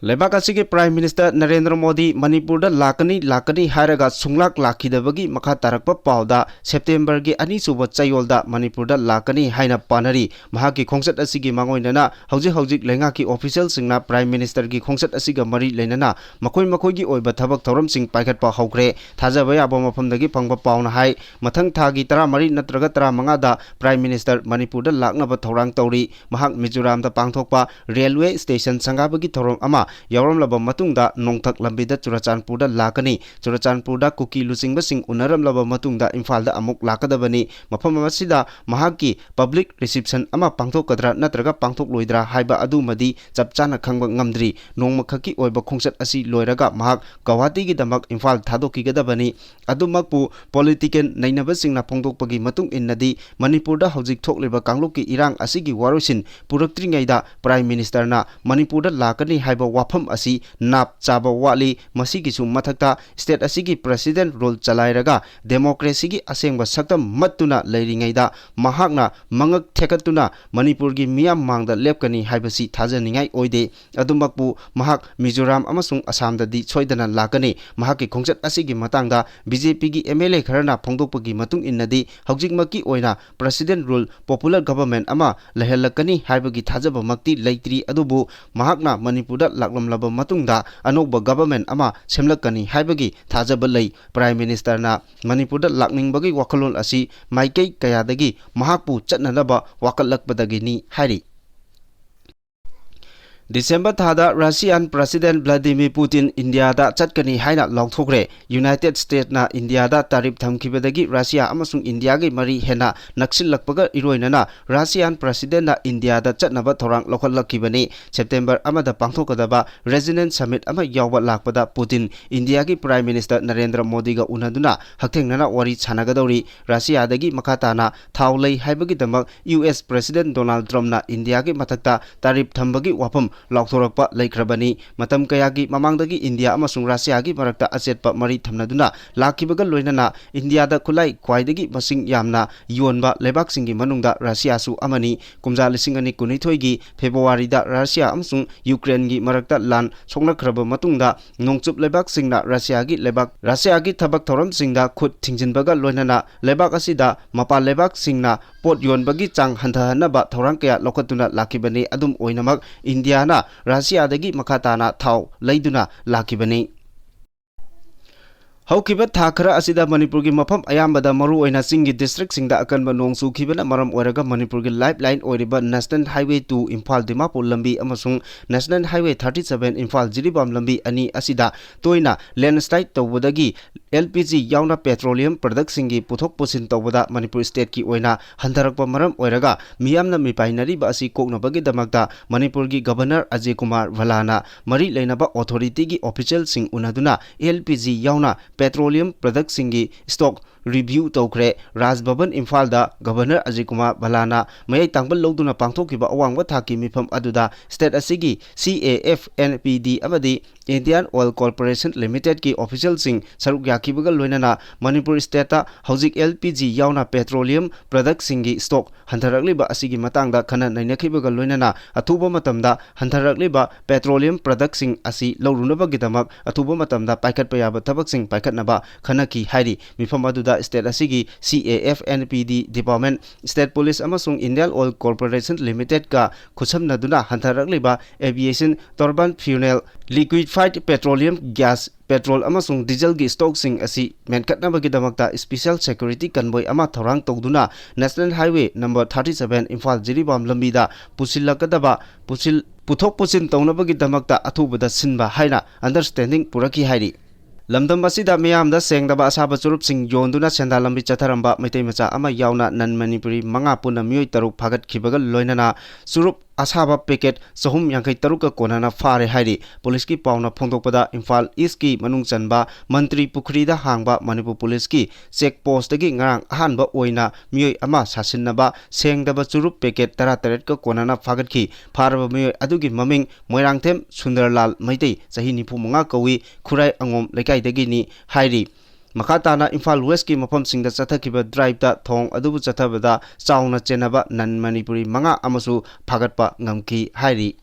ꯂꯩꯕꯥꯛ ꯑꯁꯤꯒꯤ Prime Minister ꯅꯔꯦꯟꯗ꯭ꯔ ꯃꯣꯗꯤ ꯃꯅꯤꯄꯨꯔꯗ ꯂꯥꯛꯀꯅꯤ, ꯂꯥꯛꯀꯅꯤ ꯍꯥꯏꯔꯒ ꯁꯨꯡꯂꯥꯛ ꯂꯥꯛꯈꯤꯗꯕꯒꯤ ꯃꯈꯥ ꯇꯥꯔꯛꯄ ꯄꯥꯎꯗ Septemberꯒꯤ ꯑꯅꯤꯁꯨꯕ ꯆꯌꯣꯜꯗ ꯃꯅꯤꯄꯨꯔꯗ ꯂꯥꯛꯀꯅꯤ ꯍꯥꯏꯅ ꯄꯥꯅꯔꯤ꯫ ꯃꯍꯥꯛꯀꯤ ꯈꯣꯡꯆꯠ ꯑꯁꯤꯒꯤ ꯃꯥꯡꯑꯣꯏꯅꯅ ꯍꯧꯖꯤꯛ ꯍꯧꯖꯤꯛ ꯂꯩꯉꯥꯛꯀꯤ officialꯁꯤꯡꯅ Prime Ministerꯒꯤ ꯈꯣꯡꯆꯠ ꯑꯁꯤꯒ ꯃꯔꯤ ꯂꯩꯅꯅ ꯃꯈꯣꯏ ꯃꯈꯣꯏꯒꯤ ꯑꯣꯏꯕ ꯊꯕꯛ ꯊꯧꯔꯝꯁꯤꯡ ꯄꯥꯏꯈꯠꯄ ꯍꯧꯈ꯭ꯔꯦ꯫ ꯊꯥꯖꯕ ꯌꯥꯕ ꯃꯐꯝꯗꯒꯤ ꯐꯪꯕ ꯄꯥꯎꯅ ꯍꯥꯏ, ꯃꯊꯪ ꯊꯥꯒꯤ ꯇꯔꯥꯃꯔꯤ ꯅꯠꯇ꯭ꯔꯒ ꯇꯔꯥꯃꯉꯥꯗ Prime Minister ꯃꯅꯤꯄꯨꯔꯗ ꯂꯥꯛꯅꯕ ꯊꯧꯔꯥꯡ ꯇꯧꯔꯤ꯫ ꯃꯍꯥꯛ ꯃꯤꯖꯣꯔꯥꯝꯗ ꯄꯥꯡꯊꯣꯛꯄ railway station ꯁꯪꯒꯥꯕꯒꯤ ꯊꯧꯔꯝ ꯑꯃ ꯌꯥꯎꯔꯝꯂꯕ ꯃꯇꯨꯡꯗ ꯅꯣꯡꯊꯛ ꯂꯝꯕꯤꯗ ꯆꯨꯔꯆꯥꯟꯄꯨꯔꯗ ꯂꯥꯛꯀꯅꯤ꯫ ꯆꯨꯔꯆꯥꯟꯄꯨꯔꯗ ꯀꯨꯀꯤ ꯂꯨꯆꯤꯡꯕꯁꯤꯡ ꯎꯅꯔꯝꯂꯕ ꯃꯇꯨꯡꯗ ꯏꯝꯐꯥꯜꯗ ꯑꯃꯨꯛ ꯂꯥꯛꯀꯗꯕꯅꯤ꯫ ꯃꯐꯝ ꯑꯁꯤꯗ ꯃꯍꯥꯛꯀꯤ public reception ꯑꯃ ꯄꯥꯡꯊꯣꯛꯀꯗ꯭ꯔꯥ ꯅꯠꯇ꯭ꯔꯒ ꯄꯥꯡꯊꯣꯛꯂꯣꯏꯗ꯭ꯔꯥ ꯍꯥꯏꯕ ꯑꯗꯨꯃꯗꯤ ꯆꯞ ꯆꯥꯅ ꯈꯪꯕ ꯉꯝꯗ꯭ꯔꯤ꯫ ꯅꯣꯡꯃꯈꯛꯀꯤ ꯑꯣꯏꯕ ꯈꯣꯡꯆꯠ ꯑꯁꯤ ꯂꯣꯏꯔꯒ ꯃꯍꯥꯛ ꯒꯧꯍꯥꯇꯤꯒꯤꯗꯃꯛ ꯏꯝꯐꯥꯜ ꯊꯥꯗꯣꯛꯈꯤꯒꯗꯕꯅꯤ꯫ ꯑꯗꯨꯃꯛꯄꯨ political ꯅꯩꯅꯕꯁꯤꯡꯅ ꯐꯣꯡꯗꯣꯛꯄꯒꯤ ꯃꯇꯨꯡ ꯏꯟꯅꯗꯤ, ꯃꯅꯤꯄꯨꯔꯗ ꯍꯧꯖꯤꯛ ꯊꯣꯛꯂꯤꯕ ꯀꯥꯡꯂꯨꯞꯀꯤ ꯏꯔꯥꯡ ꯑꯁꯤꯒꯤ ꯋꯥꯔꯣꯏꯁꯤꯟ ꯄꯨꯔꯛꯇ꯭ꯔꯤꯉꯩꯗ Prime Ministerꯅ ꯃꯅꯤꯄꯨꯔꯗ ꯂꯥꯛꯀꯅꯤ ꯍꯥꯏꯕ ꯋꯥꯐꯝ ꯑꯁꯤ ꯅꯥꯞ ꯆꯥꯕ ꯋꯥꯠꯂꯤ꯫ ꯃꯁꯤꯒꯤꯁꯨ ꯃꯊꯛꯇ state ꯑꯁꯤꯒꯤ President rule ꯆꯂꯥꯏꯔꯒ democracyꯒꯤ ꯑꯁꯦꯡꯕ ꯁꯛꯇꯝ ꯃꯠꯇꯨꯅ ꯂꯩꯔꯤꯉꯩꯗ ꯃꯍꯥꯛꯅ ꯃꯉꯛ ꯊꯦꯛꯀꯠꯇꯨꯅ ꯃꯅꯤꯄꯨꯔꯒꯤ ꯃꯤꯌꯥꯝ ꯃꯥꯡꯗ ꯂꯦꯞꯀꯅꯤ ꯍꯥꯏꯕꯁꯤ ꯊꯥꯖꯅꯤꯡꯉꯥꯏ ꯑꯣꯏꯗꯦ꯫ ꯑꯗꯨꯃꯛꯄꯨ ꯃꯍꯥꯛ ꯃꯤꯖꯣꯔꯥꯝ ꯑꯃꯁꯨꯡ ꯑꯁꯥꯝꯗꯗꯤ ꯁꯣꯏꯗꯅ ꯂꯥꯛꯀꯅꯤ꯫ ꯃꯍꯥꯛꯀꯤ ꯈꯣꯡꯆꯠ ꯑꯁꯤꯒꯤ ꯃꯇꯥꯡꯗ BJPꯒꯤ MLA ꯈꯔꯅ ꯐꯣꯡꯗꯣꯛꯄꯒꯤ ꯃꯇꯨꯡ ꯏꯟꯅꯗꯤ, ꯍꯧꯖꯤꯛꯃꯛꯀꯤ ꯑꯣꯏꯅ President rule popular government ꯑꯃ ꯂꯩꯍꯜꯂꯛꯀꯅꯤ ꯍꯥꯏꯕꯒꯤ ꯊꯥꯖꯕꯃꯛꯇꯤ ꯂꯩꯇ꯭ꯔꯤ, ꯑꯗꯨꯕꯨ ꯃꯍꯥꯛꯅ ꯃꯅꯤꯄꯨꯔꯗ ꯂꯥꯛꯂꯝꯂꯕ ꯃꯇꯨꯡꯗ ꯑꯅꯧꯕ government ꯑꯃ ꯁꯦꯝꯂꯛꯀꯅꯤ ꯍꯥꯏꯕꯒꯤ ꯊꯥꯖꯕ ꯂꯩ꯫ Prime Ministerꯅ ꯃꯅꯤꯄꯨꯔꯗ ꯂꯥꯛꯅꯤꯡꯕꯒꯤ ꯋꯥꯈꯜꯂꯣꯟ ꯑꯁꯤ ꯃꯥꯏꯀꯩ ꯀꯌꯥꯗꯒꯤ ꯃꯍꯥꯛꯄꯨ ꯆꯠꯅꯅꯕ ꯋꯥꯀꯠꯂꯛꯄꯗꯒꯤꯅꯤ ꯍꯥꯏꯔꯤ꯫ December ꯊꯥꯗ Russian President Vladimir Putin ꯏꯟꯗꯤꯌꯥꯗ ꯆꯠꯀꯅꯤ ꯍꯥꯏꯅ ꯂꯥꯎꯊꯣꯛꯈ꯭ꯔꯦ꯫ United Statesꯅ ꯏꯟꯗꯤꯌꯥꯗ tariff ꯊꯝꯈꯤꯕꯗꯒꯤ ꯔꯁꯤꯌꯥ ꯑꯃꯁꯨꯡ ꯏꯟꯗꯤꯌꯥꯒꯤ ꯃꯔꯤ ꯍꯦꯟꯅ ꯅꯛꯁꯤꯜꯂꯛꯄꯒ ꯏꯔꯣꯏꯅꯅ Russian Presidentꯅ ꯏꯟꯗꯤꯌꯥꯗ ꯆꯠꯅꯕ ꯊꯧꯔꯥꯡ ꯂꯧꯈꯠꯂꯛꯈꯤꯕꯅꯤ꯫ September ꯑꯃꯗ ꯄꯥꯡꯊꯣꯛꯀꯗꯕ Regional Summit ꯑꯃ ꯌꯥꯎꯕ ꯂꯥꯛꯄꯗ ꯄꯨꯇꯤꯟ ꯏꯟꯗꯤꯌꯥꯒꯤ Prime Minister ꯅꯔꯦꯟꯗ꯭ꯔ ꯃꯣꯗꯤꯒ ꯎꯅꯗꯨꯅ ꯍꯛꯊꯦꯡꯅꯅ ꯋꯥꯔꯤ ꯁꯥꯟꯅꯒꯗꯧꯔꯤ꯫ ꯔꯁꯤꯌꯥꯗꯒꯤ ꯃꯈꯥ ꯇꯥꯅ ꯊꯥꯎ ꯂꯩ ꯍꯥꯏꯕꯒꯤꯗꯃꯛ US President Donald Trumpꯅ ꯏꯟꯗꯤꯌꯥꯒꯤ ꯃꯊꯛꯇ tariff ꯊꯝꯕꯒꯤ ꯋꯥꯐꯝ ꯂꯥꯎꯊꯣꯔꯛꯄ ꯂꯩꯈ꯭ꯔꯕꯅꯤ꯫ ꯃꯇꯝ ꯀꯌꯥꯒꯤ ꯃꯃꯥꯡꯗꯒꯤ ꯏꯟꯗꯤꯌꯥ ꯑꯃꯁꯨꯡ ꯔꯁꯤꯌꯥꯒꯤ ꯃꯔꯛꯇ ꯑꯆꯦꯠꯄ ꯃꯔꯤ ꯊꯝꯅꯗꯨꯅ ꯂꯥꯛꯈꯤꯕꯒ ꯂꯣꯏꯅꯅ ꯏꯟꯗꯤꯌꯥꯗ ꯈꯨꯠꯂꯥꯏ ꯈ꯭ꯋꯥꯏꯗꯒꯤ ꯃꯁꯤꯡ ꯌꯥꯝꯅ ꯌꯣꯟꯕ ꯂꯩꯕꯥꯛꯁꯤꯡꯒꯤ ꯃꯅꯨꯡꯗ ꯔꯁꯤꯌꯥꯁꯨ ꯑꯃꯅꯤ꯫ ꯀꯨꯝꯖꯥ ꯂꯤꯁꯤꯡ ꯑꯅꯤ ꯀꯨꯟꯅꯤꯊꯣꯏꯒꯤ Februaryꯗ ꯔꯁꯤꯌꯥ ꯑꯃꯁꯨꯡ Ukraineꯒꯤ ꯃꯔꯛꯇ ꯂꯥꯟ ꯁꯣꯛꯅꯈ꯭ꯔꯕ ꯃꯇꯨꯡꯗ, ꯅꯣꯡꯆꯨꯞ ꯂꯩꯕꯥꯛꯁꯤꯡꯅ ꯔꯁꯤꯌꯥꯒꯤ ꯂꯩꯕꯥꯛ, ꯔꯁꯤꯌꯥꯒꯤ ꯊꯕꯛ ꯊꯧꯔꯝꯁꯤꯡꯗ ꯈꯨꯠ ꯊꯤꯡꯖꯤꯟꯕꯒ ꯂꯣꯏꯅꯅ ꯂꯩꯕꯥꯛ ꯑꯁꯤꯗ ꯃꯄꯥꯟ ꯂꯩꯕꯥꯛꯁꯤꯡꯅ ꯄꯣꯠ ꯌꯣꯟꯕꯒꯤ ꯆꯥꯡ ꯍꯟꯊꯍꯟꯅꯕ ꯊꯧꯔꯥꯡ ꯀꯌꯥ ꯂꯧꯈꯠꯇꯨꯅ ꯂꯥꯛꯈꯤꯕꯅꯤ꯫ ꯑꯗꯨꯝ ꯑꯣꯏꯅꯃꯛ, ꯏꯟꯗꯤꯌꯥꯅ ꯔꯁꯤꯌꯥꯗꯒꯤ ꯃꯈꯥ ꯇꯥꯅ ꯊꯥꯎ ꯂꯩꯗꯨꯅ ꯂꯥꯛꯈꯤꯕꯅꯤ꯫ ꯍꯧꯈꯤꯕ ꯊꯥ ꯈꯔ ꯑꯁꯤꯗ ꯃꯅꯤꯄꯨꯔꯒꯤ ꯃꯐꯝ ꯑꯌꯥꯝꯕꯗ, ꯃꯔꯨꯑꯣꯏꯅ ꯆꯤꯡꯒꯤ districtꯁꯤꯡꯗ ꯑꯀꯟꯕ ꯅꯣꯡ ꯆꯨꯈꯤꯕꯅ ꯃꯔꯝ ꯑꯣꯏꯔꯒ ꯃꯅꯤꯄꯨꯔꯒꯤ lifeline ꯑꯣꯏꯔꯤꯕ National Highway two Imphal Dimapur ꯂꯝꯕꯤ ꯑꯃꯁꯨꯡ National Highway thirty seven Imphal Jiribam ꯂꯝꯕꯤ ꯑꯅꯤ ꯑꯁꯤꯗ ꯇꯣꯏꯅ landslide ꯇꯧꯕꯗꯒꯤ LPG ꯌꯥꯎꯅ petroleum productꯁꯤꯡꯒꯤ ꯄꯨꯊꯣꯛ ꯄꯨꯁꯤꯟ ꯇꯧꯕꯗ ꯃꯅꯤꯄꯨꯔ stateꯀꯤ ꯑꯣꯏꯅ ꯍꯟꯊꯔꯛꯄ ꯃꯔꯝ ꯑꯣꯏꯔꯒ ꯃꯤꯌꯥꯝꯅ ꯃꯤꯄꯥꯏꯅꯔꯤꯕ ꯑꯁꯤ ꯀꯣꯛꯅꯕꯒꯤꯗꯃꯛꯇ ꯃꯅꯤꯄꯨꯔꯒꯤ Governor ꯑꯖꯌ ꯀꯨꯃꯥꯔ ꯚꯜꯂꯥꯅ ꯃꯔꯤ ꯂꯩꯅꯕ authorityꯒꯤ officialꯁꯤꯡ ꯎꯅꯗꯨꯅ LPG ꯌꯥꯎꯅ petroleum productꯁꯤꯡꯒꯤ stock review ꯇꯧꯈ꯭ꯔꯦ꯫ ꯔꯥꯖ ꯚꯕꯟ ꯏꯝꯐꯥꯜꯗ ꯒꯚꯔꯅꯔ ꯑꯖꯤꯠ ꯀꯨꯃꯥꯔ ꯚꯜꯂꯥꯅ ꯃꯌꯥꯏ ꯇꯥꯡꯕ ꯂꯧꯗꯨꯅ ꯄꯥꯡꯊꯣꯛꯈꯤꯕ ꯑꯋꯥꯡꯕ ꯊꯥꯛꯀꯤ ꯃꯤꯐꯝ ꯑꯗꯨꯗ state ꯑꯁꯤꯒꯤ C A F N P D ꯑꯃꯗꯤ Indian Oil Corporation Limitedꯀꯤ officialꯁꯤꯡ ꯁꯔꯨꯛ ꯌꯥꯈꯤꯕꯒ ꯂꯣꯏꯅꯅ ꯃꯅꯤꯄꯨꯔ stateꯇ ꯍꯧꯖꯤꯛ L P G ꯌꯥꯎꯅ petroleum productꯁꯤꯡꯒꯤ stock ꯍꯟꯊꯔꯛꯂꯤꯕ ꯑꯁꯤꯒꯤ ꯃꯇꯥꯡꯗ ꯈꯟꯅ ꯅꯩꯅꯈꯤꯕꯒ ꯂꯣꯏꯅꯅ ꯑꯊꯨꯕ ꯃꯇꯝꯗ ꯍꯟꯊꯔꯛꯂꯤꯕ petroleum productꯁꯤꯡ ꯑꯁꯤ ꯂꯧꯔꯨꯅꯕꯒꯤꯗꯃꯛ ꯑꯊꯨꯕ ꯃꯇꯝꯗ ꯄꯥꯏꯈꯠꯄ ꯌꯥꯕ ꯊꯕꯛꯁꯤꯡ ꯄꯥꯏꯈꯠꯅꯕ ꯈꯟꯅꯈꯤ ꯍꯥꯏꯔꯤ꯫ ꯃꯤꯐꯝ ꯑꯗꯨꯗ state ꯑꯁꯤꯒꯤ C A F N P D department, state police ꯑꯃꯁꯨꯡ Indian Oil Corporation Limitedꯀ ꯈꯨꯠꯁꯝꯅꯗꯨꯅ ꯍꯟꯊꯔꯛꯂꯤꯕ aviation turbine fuel, liquefied petroleum gas, petrol ꯑꯃꯁꯨꯡ dieselꯒꯤ stockꯁꯤꯡ ꯑꯁꯤ ꯃꯦꯟꯈꯠꯅꯕꯒꯤꯗꯃꯛꯇ special security convoy ꯑꯃ ꯊꯧꯔꯥꯡ ꯇꯧꯗꯨꯅ National Highway number thirty seven Imphal Jiribam ꯂꯝꯕꯤꯗ ꯄꯨꯁꯤꯜꯂꯛꯀꯗꯕ ꯄꯨꯁꯤꯜ-, ꯄꯨꯊꯣꯛ ꯄꯨꯁꯤꯟ ꯇꯧꯅꯕꯒꯤꯗꯃꯛꯇ ꯑꯊꯨꯕꯗ ꯁꯤꯟꯕ ꯍꯥꯏꯅ understanding ꯄꯨꯔꯛꯈꯤ ꯍꯥꯏꯔꯤ꯫ ꯂꯝꯗꯝ ꯑꯁꯤꯗ ꯃꯤꯌꯥꯝꯗ ꯁꯦꯡꯗꯕ ꯑꯁꯥꯕ ꯆꯨꯔꯨꯞꯁꯤꯡ ꯌꯣꯟꯗꯨꯅ ꯁꯦꯟꯗꯥꯟ ꯂꯝꯕꯤ ꯆꯠꯊꯔꯝꯕ ꯃꯩꯇꯩ ꯃꯆꯥ ꯑꯃ ꯌꯥꯎꯅ non ꯃꯅꯤꯄꯨꯔꯤ ꯃꯉꯥ ꯄꯨꯟꯅ ꯃꯤꯑꯣꯏ ꯇꯔꯨꯛ ꯐꯥꯒꯠꯈꯤꯕꯒ ꯂꯣꯏꯅꯅ ꯆꯨꯔꯨꯞ ꯑꯁꯥꯕ packet ꯆꯍꯨꯝ ꯌꯥꯡꯈꯩ ꯇꯔꯨꯛꯀ ꯀꯣꯟꯅꯅ ꯐꯥꯔꯦ ꯍꯥꯏꯔꯤ꯫ ꯄꯨꯂꯤꯁꯀꯤ ꯄꯥꯎꯅ ꯐꯣꯡꯗꯣꯛꯄꯗ, ꯏꯝꯐꯥꯜ ꯏꯁꯀꯤ ꯃꯅꯨꯡ ꯆꯟꯕ ꯃꯟꯇ꯭ꯔꯤ ꯄꯨꯈ꯭ꯔꯤꯗ ꯍꯥꯡꯕ ꯃꯅꯤꯄꯨꯔ ꯄꯨꯂꯤꯁꯀꯤ check postꯇꯒꯤ ꯉꯔꯥꯡ ꯑꯍꯥꯟꯕ ꯑꯣꯏꯅ ꯃꯤꯑꯣꯏ ꯑꯃ ꯁꯥꯁꯤꯟꯅꯕ ꯁꯦꯡꯗꯕ ꯆꯨꯔꯨꯞ packet ꯇꯔꯥꯇꯔꯦꯠꯀ ꯀꯣꯟꯅꯅ ꯐꯥꯒꯠꯈꯤ꯫ ꯐꯥꯔꯕ ꯃꯤꯑꯣꯏ ꯑꯗꯨꯒꯤ ꯃꯃꯤꯡ ꯃꯣꯏꯔꯥꯡꯊꯦꯝ ꯁꯨꯟꯗꯔꯂꯥꯜ ꯃꯩꯇꯩ, ꯆꯍꯤ ꯅꯤꯐꯨ ꯃꯉꯥ ꯀꯧꯏ, ꯈꯨꯔꯥꯏ ꯑꯉꯣꯝ ꯂꯩꯀꯥꯏꯗꯒꯤꯅꯤ ꯍꯥꯏꯔꯤ꯫ ꯃꯈꯥ ꯇꯥꯅ ꯏꯝꯐꯥꯜ Westꯀꯤ ꯃꯐꯝꯁꯤꯡꯗ ꯆꯠꯊꯈꯤꯕ driveꯇ ꯊꯧꯑꯣꯡ ꯑꯗꯨꯕꯨ ꯆꯠꯊꯕꯗ ꯆꯥꯎꯅ ꯆꯦꯟꯅꯕ non ꯃꯅꯤꯄꯨꯔꯤ ꯃꯉꯥ ꯑꯃꯁꯨ ꯐꯥꯒꯠꯄ ꯉꯝꯈꯤ ꯍꯥꯏꯔꯤ꯫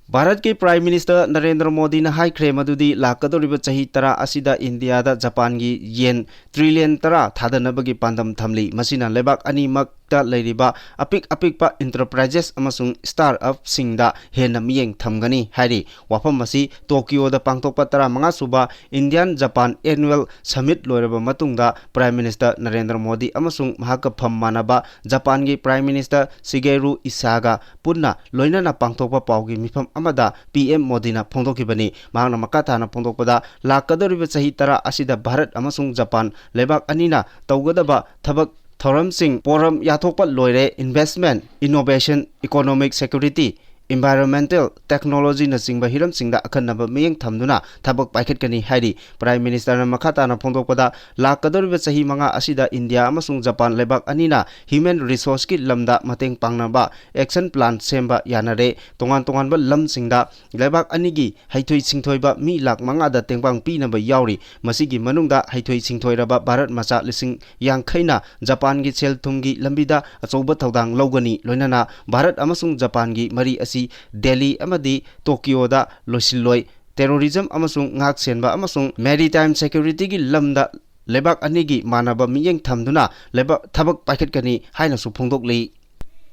ꯚꯥꯔꯠꯀꯤ Prime Minister ꯅꯔꯦꯟꯗ꯭ꯔ ꯃꯣꯗꯤꯅ ꯍꯥꯏꯈ꯭ꯔꯦ ꯃꯗꯨꯗꯤ ꯂꯥꯛꯀꯗꯧꯔꯤꯕ ꯆꯍꯤ ꯇꯔꯥ ꯑꯁꯤꯗ ꯏꯟꯗꯤꯌꯥꯗ ꯖꯄꯥꯟꯒꯤ ꯌꯦꯟ trillion ꯇꯔꯥ ꯊꯥꯗꯅꯕꯒꯤ ꯄꯥꯟꯗꯝ ꯊꯝꯂꯤ꯫ ꯃꯁꯤꯅ ꯂꯩꯕꯥꯛ ꯑꯅꯤꯃꯛꯇ ꯂꯩꯔꯤꯕ ꯑꯄꯤꯛ ꯑꯄꯤꯛꯄ enterprises ꯑꯃꯁꯨꯡ startupꯁꯤꯡꯗ ꯍꯦꯟꯅ ꯃꯤꯠꯌꯦꯡ ꯊꯝꯒꯅꯤ ꯍꯥꯏꯔꯤ꯫ ꯋꯥꯐꯝ ꯑꯁꯤ ꯇꯣꯀꯤꯌꯣꯗ ꯄꯥꯡꯊꯣꯛꯄ ꯇꯔꯥꯃꯉꯥ ꯁꯨꯕ Indian Japan Annual Summit ꯂꯣꯏꯔꯕ ꯃꯇꯨꯡꯗ Prime Minister ꯅꯔꯦꯟꯗ꯭ꯔ ꯃꯣꯗꯤ ꯑꯃꯁꯨꯡ ꯃꯍꯥꯛꯀ ꯐꯝ ꯃꯥꯟꯅꯕ ꯖꯄꯥꯟꯒꯤ Prime Minister ꯁꯤꯒꯦꯔꯨ ꯏꯁꯥꯒ ꯄꯨꯟꯅ ꯂꯣꯏꯅꯅ ꯄꯥꯡꯊꯣꯛꯄ ꯄꯥꯎꯒꯤ ꯃꯤꯐꯝ ꯑꯃꯗ P M ꯃꯣꯗꯤꯅ ꯐꯣꯡꯗꯣꯛꯈꯤꯕꯅꯤ꯫ ꯃꯍꯥꯛꯅ ꯃꯈꯥ ꯇꯥꯅ ꯐꯣꯡꯗꯣꯛꯄꯗ, ꯂꯥꯛꯀꯗꯧꯔꯤꯕ ꯆꯍꯤ ꯇꯔꯥ ꯑꯁꯤꯗ ꯚꯥꯔꯠ ꯑꯃꯁꯨꯡ ꯖꯄꯥꯟ ꯂꯩꯕꯥꯛ ꯑꯅꯤꯅ ꯇꯧꯒꯗꯕ ꯊꯕꯛ ꯊꯧꯔꯝꯁꯤꯡ ꯄꯣꯔꯝ ꯌꯥꯊꯣꯛꯄ ꯂꯣꯏꯔꯦ꯫ Investment, innovation, economic security, environmental, technology ꯅꯆꯤꯡꯕ ꯍꯤꯔꯝꯁꯤꯡꯗ ꯑꯈꯟꯅꯕ ꯃꯤꯠꯌꯦꯡ ꯊꯝꯗꯨꯅ ꯊꯕꯛ ꯄꯥꯏꯈꯠꯀꯅꯤ ꯍꯥꯏꯔꯤ꯫ Prime Minister ꯅ ꯃꯈꯥ ꯇꯥꯅ ꯐꯣꯡꯗꯣꯛꯄꯗ, ꯂꯥꯛꯀꯗꯧꯔꯤꯕ ꯆꯍꯤ ꯃꯉꯥ ꯑꯁꯤꯗ ꯏꯟꯗꯤꯌꯥ ꯑꯃꯁꯨꯡ ꯖꯄꯥꯟ ꯂꯩꯕꯥꯛ ꯑꯅꯤꯅ human resource ꯀꯤ ꯂꯝꯗ ꯃꯇꯦꯡ ꯄꯥꯡꯅꯕ action plan ꯁꯦꯝꯕ ꯌꯥꯅꯔꯦ꯫ ꯇꯣꯉꯥꯟ ꯇꯣꯉꯥꯟꯕ ꯂꯝꯁꯤꯡꯗ ꯂꯩꯕꯥꯛ ꯑꯅꯤꯒꯤ ꯍꯩꯊꯣꯏ ꯁꯤꯡꯊꯣꯏꯕ ꯃꯤ ꯂꯥꯈ ꯃꯉꯥꯗ ꯇꯦꯡꯕꯥꯡ ꯄꯤꯅꯕ ꯌꯥꯎꯔꯤ꯫ ꯃꯁꯤꯒꯤ ꯃꯅꯨꯡꯗ ꯍꯩꯊꯣꯏ ꯁꯤꯡꯊꯣꯏꯔꯕ ꯚꯥꯔꯠ ꯃꯆꯥ ꯂꯤꯁꯤꯡ ꯌꯥꯡꯈꯩꯅ ꯖꯄꯥꯟꯒꯤ ꯁꯦꯜ ꯊꯨꯝꯒꯤ ꯂꯝꯕꯤꯗ ꯑꯆꯧꯕ ꯊꯧꯗꯥꯡ ꯂꯧꯒꯅꯤ꯫ ꯂꯣꯏꯅꯅ ꯚꯥꯔꯠ ꯑꯃꯁꯨꯡ ꯖꯄꯥꯟꯒꯤ ꯃꯔꯤ ꯑꯁꯤ ꯗꯦꯜꯂꯤ ꯑꯃꯗꯤ ꯇꯣꯀꯤꯌꯣꯗ ꯂꯣꯏꯁꯤꯜꯂꯣꯏ꯫ Terrorism ꯑꯃꯁꯨꯡ ꯉꯥꯛ ꯁꯦꯟꯕ ꯑꯃꯁꯨꯡ maritime security ꯒꯤ ꯂꯝꯗ ꯂꯩꯕꯥꯛ ꯑꯅꯤꯒꯤ ꯃꯥꯟꯅꯕ ꯃꯤꯠꯌꯦꯡ ꯊꯝꯗꯨꯅ ꯂꯩꯕꯥꯛ ꯊꯕꯛ ꯄꯥꯏꯈꯠꯀꯅꯤ ꯍꯥꯏꯅꯁꯨ ꯐꯣꯡꯗꯣꯛꯂꯤ꯫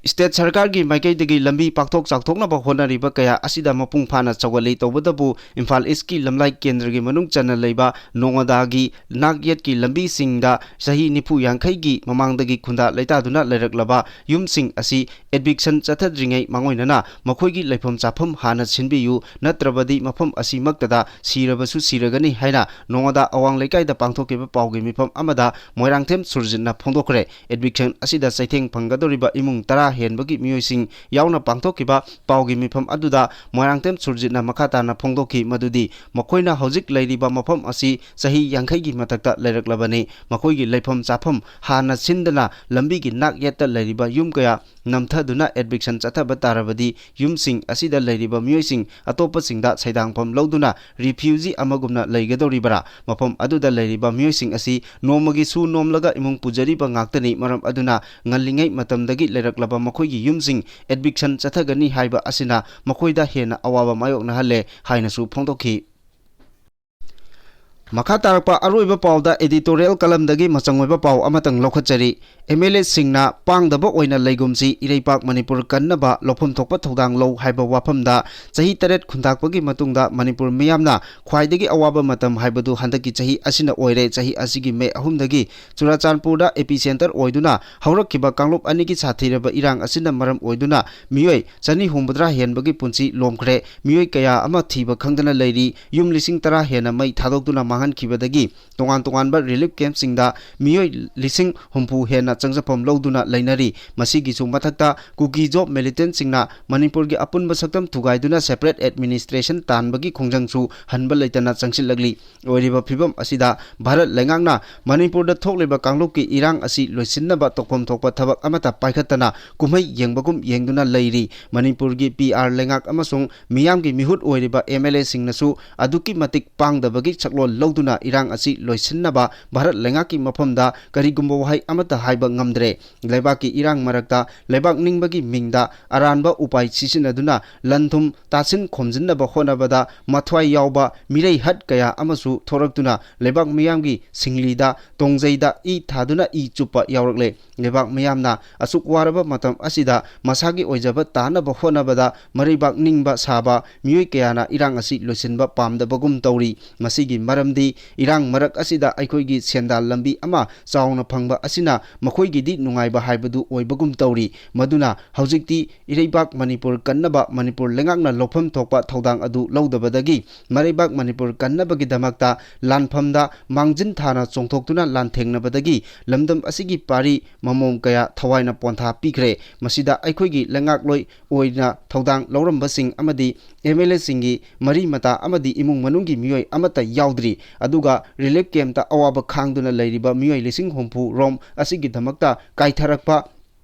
State ꯁꯔꯀꯥꯔꯒꯤ ꯃꯥꯏꯀꯩꯗꯒꯤ ꯂꯝꯕꯤ ꯄꯥꯛꯊꯣꯛ ꯆꯥꯎꯊꯣꯛꯅꯕ ꯍꯣꯠꯅꯔꯤꯕ ꯀꯌꯥ ꯑꯁꯤꯗ ꯃꯄꯨꯡ ꯐꯥꯅ ꯆꯥꯎꯒꯠꯂꯤ꯫ ꯇꯧꯕꯇꯕꯨ ꯏꯝꯐꯥꯜ East ꯀꯤ ꯂꯝꯂꯥꯏ ꯀꯦꯟꯗ꯭ꯔꯒꯤ ꯃꯅꯨꯡ ꯆꯟꯅ ꯂꯩꯕ ꯅꯣꯉꯣꯗꯥꯒꯤ ꯅꯥꯛ ꯌꯦꯠꯀꯤ ꯂꯝꯕꯤꯁꯤꯡꯗ ꯆꯍꯤ ꯅꯤꯐꯨ ꯌꯥꯡꯈꯩꯒꯤ ꯃꯃꯥꯡꯗꯒꯤ ꯈꯨꯟꯗꯥ ꯂꯩꯇꯥꯗꯨꯅ ꯂꯩꯔꯛꯂꯕ ꯌꯨꯝꯁꯤꯡ ꯑꯁꯤ eviction ꯆꯠꯊꯗ꯭ꯔꯤꯉꯩ ꯃꯥꯡꯑꯣꯏꯅꯅ ꯃꯈꯣꯏꯒꯤ ꯂꯩꯐꯝ ꯆꯥꯐꯝ ꯍꯥꯟꯅ ꯁꯤꯟꯕꯤꯌꯨ, ꯅꯠꯇ꯭ꯔꯕꯗꯤ ꯃꯐꯝ ꯑꯁꯤꯃꯛꯇꯗ ꯁꯤꯔꯕꯁꯨ ꯁꯤꯔꯒꯅꯤ ꯍꯥꯏꯅ ꯅꯣꯉꯣꯗꯥ ꯑꯋꯥꯡ ꯂꯩꯀꯥꯏꯗ ꯄꯥꯡꯊꯣꯛꯈꯤꯕ ꯄꯥꯎꯒꯤ ꯃꯤꯐꯝ ꯑꯃꯗ ꯃꯣꯏꯔꯥꯡꯊꯦꯝ ꯁꯨꯔꯖꯤꯠꯅ ꯐꯣꯡꯗꯣꯛꯈ꯭ꯔꯦ꯫ Eviction ꯑꯁꯤꯗ ꯆꯩꯊꯦꯡ ꯐꯪꯒꯗꯧꯔꯤꯕ ꯏꯃꯨꯡ ꯇꯔꯥ ꯍꯦꯟꯕꯒꯤ ꯃꯤꯑꯣꯏꯁꯤꯡ ꯌꯥꯎꯅ ꯄꯥꯡꯊꯣꯛꯈꯤꯕ ꯄꯥꯎꯒꯤ ꯃꯤꯐꯝ ꯑꯗꯨꯗ ꯃꯣꯏꯔꯥꯡꯊꯦꯝ ꯁꯨꯔꯖꯤꯠꯅ ꯃꯈꯥ ꯇꯥꯅ ꯐꯣꯡꯗꯣꯛꯈꯤ ꯃꯗꯨꯗꯤ ꯃꯈꯣꯏꯅ ꯍꯧꯖꯤꯛ ꯂꯩꯔꯤꯕ ꯃꯐꯝ ꯑꯁꯤ ꯆꯍꯤ ꯌꯥꯡꯈꯩꯒꯤ ꯃꯊꯛꯇ ꯂꯩꯔꯛꯂꯕꯅꯤ꯫ ꯃꯈꯣꯏꯒꯤ ꯂꯩꯐꯝ ꯆꯥꯐꯝ ꯍꯥꯟꯅ ꯁꯤꯟꯗꯅ ꯂꯝꯕꯤꯒꯤ ꯅꯥꯛ ꯌꯦꯠꯇ ꯂꯩꯔꯤꯕ ꯌꯨꯝ ꯀꯌꯥ ꯅꯝꯊꯗꯨꯅ eviction ꯆꯠꯊꯕ ꯇꯥꯔꯕꯗꯤ ꯌꯨꯝꯁꯤꯡ ꯑꯁꯤꯗ ꯂꯩꯔꯤꯕ ꯃꯤꯑꯣꯏꯁꯤꯡ ꯑꯇꯣꯞꯄꯁꯤꯡꯗ ꯁꯩꯗꯥꯡꯐꯝ ꯂꯧꯗꯨꯅ refugee ꯑꯃꯒꯨꯝꯅ ꯂꯩꯒꯗꯧꯔꯤꯕꯔꯥ? ꯃꯐꯝ ꯑꯗꯨꯗ ꯂꯩꯔꯤꯕ ꯃꯤꯑꯣꯏꯁꯤꯡ ꯑꯁꯤ ꯅꯣꯡꯃꯒꯤ ꯁꯨ ꯅꯣꯝꯂꯒ ꯏꯃꯨꯡ ꯄꯨꯖꯔꯤꯕ ꯉꯥꯛꯇꯅꯤ꯫ ꯃꯔꯝ ꯑꯗꯨꯅ ꯉꯜꯂꯤꯉꯩ ꯃꯇꯝꯗꯒꯤ ꯂꯩꯔꯛꯂꯕ ꯃꯈꯣꯏꯒꯤ ꯌꯨꯝꯁꯤꯡ eviction ꯆꯠꯊꯒꯅꯤ ꯍꯥꯏꯕ ꯑꯁꯤꯅ ꯃꯈꯣꯏꯗ ꯍꯦꯟꯅ ꯑꯋꯥꯕ ꯃꯥꯌꯣꯛꯅꯍꯜꯂꯦ ꯍꯥꯏꯅꯁꯨ ꯐꯣꯡꯗꯣꯛꯈꯤ꯫ ꯃꯈꯥ ꯇꯥꯔꯛꯄ ꯑꯔꯣꯏꯕ ꯄꯥꯎꯗ editorial column ꯗꯒꯤ ꯃꯆꯪ ꯑꯣꯏꯕ ꯄꯥꯎ ꯑꯃꯇꯪ ꯂꯧꯈꯠꯆꯔꯤ꯫ M L A ꯁꯤꯡꯅ ꯄꯥꯡꯗꯕ ꯑꯣꯏꯅ ꯂꯩꯒꯨꯝꯁꯤ, ꯏꯔꯩꯄꯥꯛ ꯃꯅꯤꯄꯨꯔ ꯀꯟꯅꯕ ꯂꯧꯐꯝ ꯊꯣꯛꯄ ꯊꯧꯗꯥꯡ ꯂꯧ ꯍꯥꯏꯕ ꯋꯥꯐꯝꯗ ꯆꯍꯤ ꯇꯔꯦꯠ ꯈꯨꯟꯇꯥꯛꯄꯒꯤ ꯃꯇꯨꯡꯗ ꯃꯅꯤꯄꯨꯔ ꯃꯤꯌꯥꯝꯅ ꯈ꯭ꯋꯥꯏꯗꯒꯤ ꯑꯋꯥꯕ ꯃꯇꯝ ꯍꯥꯏꯕꯗꯨ ꯍꯟꯗꯛꯀꯤ ꯆꯍꯤ ꯑꯁꯤꯅ ꯑꯣꯏꯔꯦ꯫ ꯆꯍꯤ ꯑꯁꯤꯒꯤ May ꯑꯍꯨꯝꯗꯒꯤ ꯆꯨꯔꯥꯆꯥꯟꯄꯨꯔꯗ epicentre ꯑꯣꯏꯗꯨꯅ ꯍꯧꯔꯛꯈꯤꯕ ꯀꯥꯡꯂꯨꯞ ꯑꯅꯤꯒꯤ ꯁꯥꯊꯤꯔꯕ ꯏꯔꯥꯡ ꯑꯁꯤꯅ ꯃꯔꯝ ꯑꯣꯏꯗꯨꯅ ꯃꯤꯑꯣꯏ ꯆꯅꯤ ꯍꯨꯝꯐꯨꯇꯔꯥ ꯍꯦꯟꯕꯒꯤ ꯄꯨꯟꯁꯤ ꯂꯣꯝꯈ꯭ꯔꯦ꯫ ꯃꯤꯑꯣꯏ ꯀꯌꯥ ꯑꯃ ꯊꯤꯕ ꯈꯪꯗꯅ ꯂꯩꯔꯤ꯫ ꯌꯨꯝ ꯂꯤꯁꯤꯡ ꯇꯔꯥ ꯍꯦꯟꯅ ꯃꯩ ꯊꯥꯗꯣꯛꯇꯨꯅ ꯃꯥꯡꯍꯟꯈꯤꯕꯗꯒꯤ ꯇꯣꯉꯥꯟ ꯇꯣꯉꯥꯟꯕ relief camp ꯁꯤꯡꯗ ꯃꯤꯑꯣꯏ ꯂꯤꯁꯤꯡ ꯍꯨꯝꯐꯨ ꯍꯦꯟꯅ ꯆꯪꯖꯐꯝ ꯂꯧꯗꯨꯅ ꯂꯩꯅꯔꯤ꯫ ꯃꯁꯤꯒꯤꯁꯨ ꯃꯊꯛꯇ ꯀꯨꯀꯤ ꯖꯣꯕ ꯃꯤꯂꯤꯇꯦꯟꯠ ꯁꯤꯡꯅ ꯃꯅꯤꯄꯨꯔꯒꯤ ꯑꯄꯨꯟꯕ ꯁꯛꯇꯝ ꯊꯨꯒꯥꯏꯗꯨꯅ separate administration ꯇꯥꯟꯕꯒꯤ ꯈꯣꯡꯖꯪꯁꯨ ꯍꯟꯕ ꯂꯩꯇꯅ ꯆꯪꯁꯤꯜꯂꯛꯂꯤ꯫ ꯑꯣꯏꯔꯤꯕ ꯐꯤꯕꯝ ꯑꯁꯤꯗ ꯚꯥꯔꯠ ꯂꯩꯉꯥꯛꯅ ꯃꯅꯤꯄꯨꯔꯗ ꯊꯣꯛꯂꯤꯕ ꯀꯥꯡꯂꯨꯞꯀꯤ ꯏꯔꯥꯡ ꯑꯁꯤ ꯂꯣꯏꯁꯤꯟꯅꯕ ꯇꯧꯐꯝ ꯊꯣꯛꯄ ꯊꯕꯛ ꯑꯃꯠꯇ ꯄꯥꯏꯈꯠꯇꯅ ꯀꯨꯝꯍꯩ ꯌꯦꯡꯕꯒꯨꯝ ꯌꯦꯡꯗꯨꯅ ꯂꯩꯔꯤ꯫ ꯃꯅꯤꯄꯨꯔꯒꯤ ꯄꯤ ꯑꯥꯔ ꯂꯩꯉꯥꯛ ꯑꯃꯁꯨꯡ ꯃꯤꯌꯥꯝꯒꯤ ꯃꯤꯍꯨꯠ ꯑꯣꯏꯔꯤꯕ ꯑꯦꯝ ꯑꯦꯜ ꯑꯦ ꯁꯤꯡꯅꯁꯨ ꯑꯗꯨꯛꯀꯤ ꯃꯇꯤꯛ ꯄꯥꯡꯗꯕꯒꯤ ꯁꯛꯂꯣꯟ ꯂꯧꯗꯨꯅ ꯏꯔꯥꯡ ꯑꯁꯤ ꯂꯣꯏꯁꯤꯟꯅꯕ ꯚꯥꯔꯠ ꯂꯩꯉꯥꯛꯀꯤ ꯃꯐꯝꯗ ꯀꯔꯤꯒꯨꯝꯕ ꯋꯥꯍꯩ ꯑꯃꯠꯇ ꯍꯥꯏꯕ ꯉꯝꯗ꯭ꯔꯦ꯫ ꯂꯩꯕꯥꯛꯀꯤ ꯏꯔꯥꯡ ꯃꯔꯛꯇ ꯂꯩꯕꯥꯛ ꯅꯤꯡꯕꯒꯤ ꯃꯤꯡꯗ ꯑꯔꯥꯟꯕ ꯎꯄꯥꯏ ꯁꯤꯖꯤꯟꯅꯗꯨꯅ ꯂꯟ ꯊꯨꯝ ꯇꯥꯁꯤꯟ ꯈꯣꯝꯖꯤꯟꯅꯕ ꯍꯣꯠꯅꯕꯗ ꯃꯊ꯭ꯋꯥꯏ ꯌꯥꯎꯕ ꯃꯤꯔꯩ ꯍꯠ ꯀꯌꯥ ꯑꯃꯁꯨ ꯊꯣꯔꯛꯇꯨꯅ ꯂꯩꯕꯥꯛ ꯃꯤꯌꯥꯝꯒꯤ ꯁꯤꯡꯂꯤꯗ ꯇꯣꯡꯖꯩꯗ ꯏ ꯊꯥꯗꯨꯅ ꯏ ꯆꯨꯞꯄ ꯌꯥꯎꯔꯛꯂꯦ꯫ ꯂꯩꯕꯥꯛ ꯃꯤꯌꯥꯝꯅ ꯑꯁꯨꯛ ꯋꯥꯔꯕ ꯃꯇꯝ ꯑꯁꯤꯗ ꯃꯁꯥꯒꯤ ꯑꯣꯏꯖꯕ ꯇꯥꯅꯕ ꯍꯣꯠꯅꯕꯗ ꯃꯔꯩꯕꯥꯛ ꯅꯤꯡꯕ ꯁꯥꯕ ꯃꯤꯑꯣꯏ ꯀꯌꯥꯅ ꯏꯔꯥꯡ ꯑꯁꯤ ꯂꯣꯏꯁꯤꯟꯕ ꯄꯥꯝꯗꯕꯒꯨꯝ ꯇꯧꯔꯤ꯫ ꯃꯁꯤꯒꯤ ꯃꯔꯝꯗꯤ ꯏꯔꯥꯡ ꯃꯔꯛ ꯑꯁꯤꯗ ꯑꯩꯈꯣꯏꯒꯤ ꯁꯦꯟꯗꯥꯟ ꯂꯝꯕꯤ ꯑꯃ ꯆꯥꯎꯅ ꯐꯪꯕ ꯑꯁꯤꯅ ꯃꯈꯣꯏꯒꯤꯗꯤ ꯅꯨꯡꯉꯥꯏꯕ ꯍꯥꯏꯕꯗꯨ ꯑꯣꯏꯕꯒꯨꯝ ꯇꯧꯔꯤ꯫ ꯃꯗꯨꯅ ꯍꯧꯖꯤꯛꯇꯤ ꯏꯔꯩꯕꯥꯛ ꯃꯅꯤꯄꯨꯔ ꯀꯟꯅꯕ ꯃꯅꯤꯄꯨꯔ ꯂꯩꯉꯥꯛꯅ ꯂꯧꯐꯝ ꯊꯣꯛꯄ ꯊꯧꯗꯥꯡ ꯑꯗꯨ ꯂꯧꯗꯕꯗꯒꯤ ꯃꯔꯩꯕꯥꯛ ꯃꯅꯤꯄꯨꯔ ꯀꯟꯅꯕꯒꯤꯗꯃꯛꯇ ꯂꯥꯟꯐꯝꯗ ꯃꯥꯡꯖꯤꯟ ꯊꯥꯅ ꯆꯣꯡꯊꯣꯛꯇꯨꯅ ꯂꯥꯟꯊꯦꯡꯅꯕꯗꯒꯤ ꯂꯝꯗꯝ ꯑꯁꯤꯒꯤ ꯄꯥꯔꯤ ꯃꯃꯣꯝ ꯀꯌꯥ ꯊꯋꯥꯏꯅ ꯄꯣꯟꯊꯥ ꯄꯤꯈ꯭ꯔꯦ꯫ ꯃꯁꯤꯗ ꯑꯩꯈꯣꯏꯒꯤ ꯂꯩꯉꯥꯛꯂꯣꯏ ꯑꯣꯏꯅ ꯊꯧꯗꯥꯡ ꯂꯧꯔꯝꯕꯁꯤꯡ ꯑꯃꯗꯤ ꯑꯦꯝ ꯑꯦꯜ ꯑꯦꯁꯤꯡꯒꯤ ꯃꯔꯤ ꯃꯇꯥ ꯑꯃꯗꯤ ꯏꯃꯨꯡ ꯃꯅꯨꯡꯒꯤ ꯃꯤꯑꯣꯏ ꯑꯃꯠꯇ ꯌꯥꯎꯗ꯭ꯔꯤ꯫ ꯑꯗꯨꯒ ꯔꯤꯂꯤꯐ ꯀꯦꯝꯞꯇ ꯑꯋꯥꯕ ꯈꯥꯡꯗꯨꯅ ꯂꯩꯔꯤꯕ ꯃꯤꯑꯣꯏ ꯂꯤꯁꯤꯡ ꯍꯨꯝꯐꯨ ꯔꯣꯝ ꯑꯁꯤꯒꯤꯗꯃꯛꯇ ꯀꯥꯏꯊꯔꯛꯄ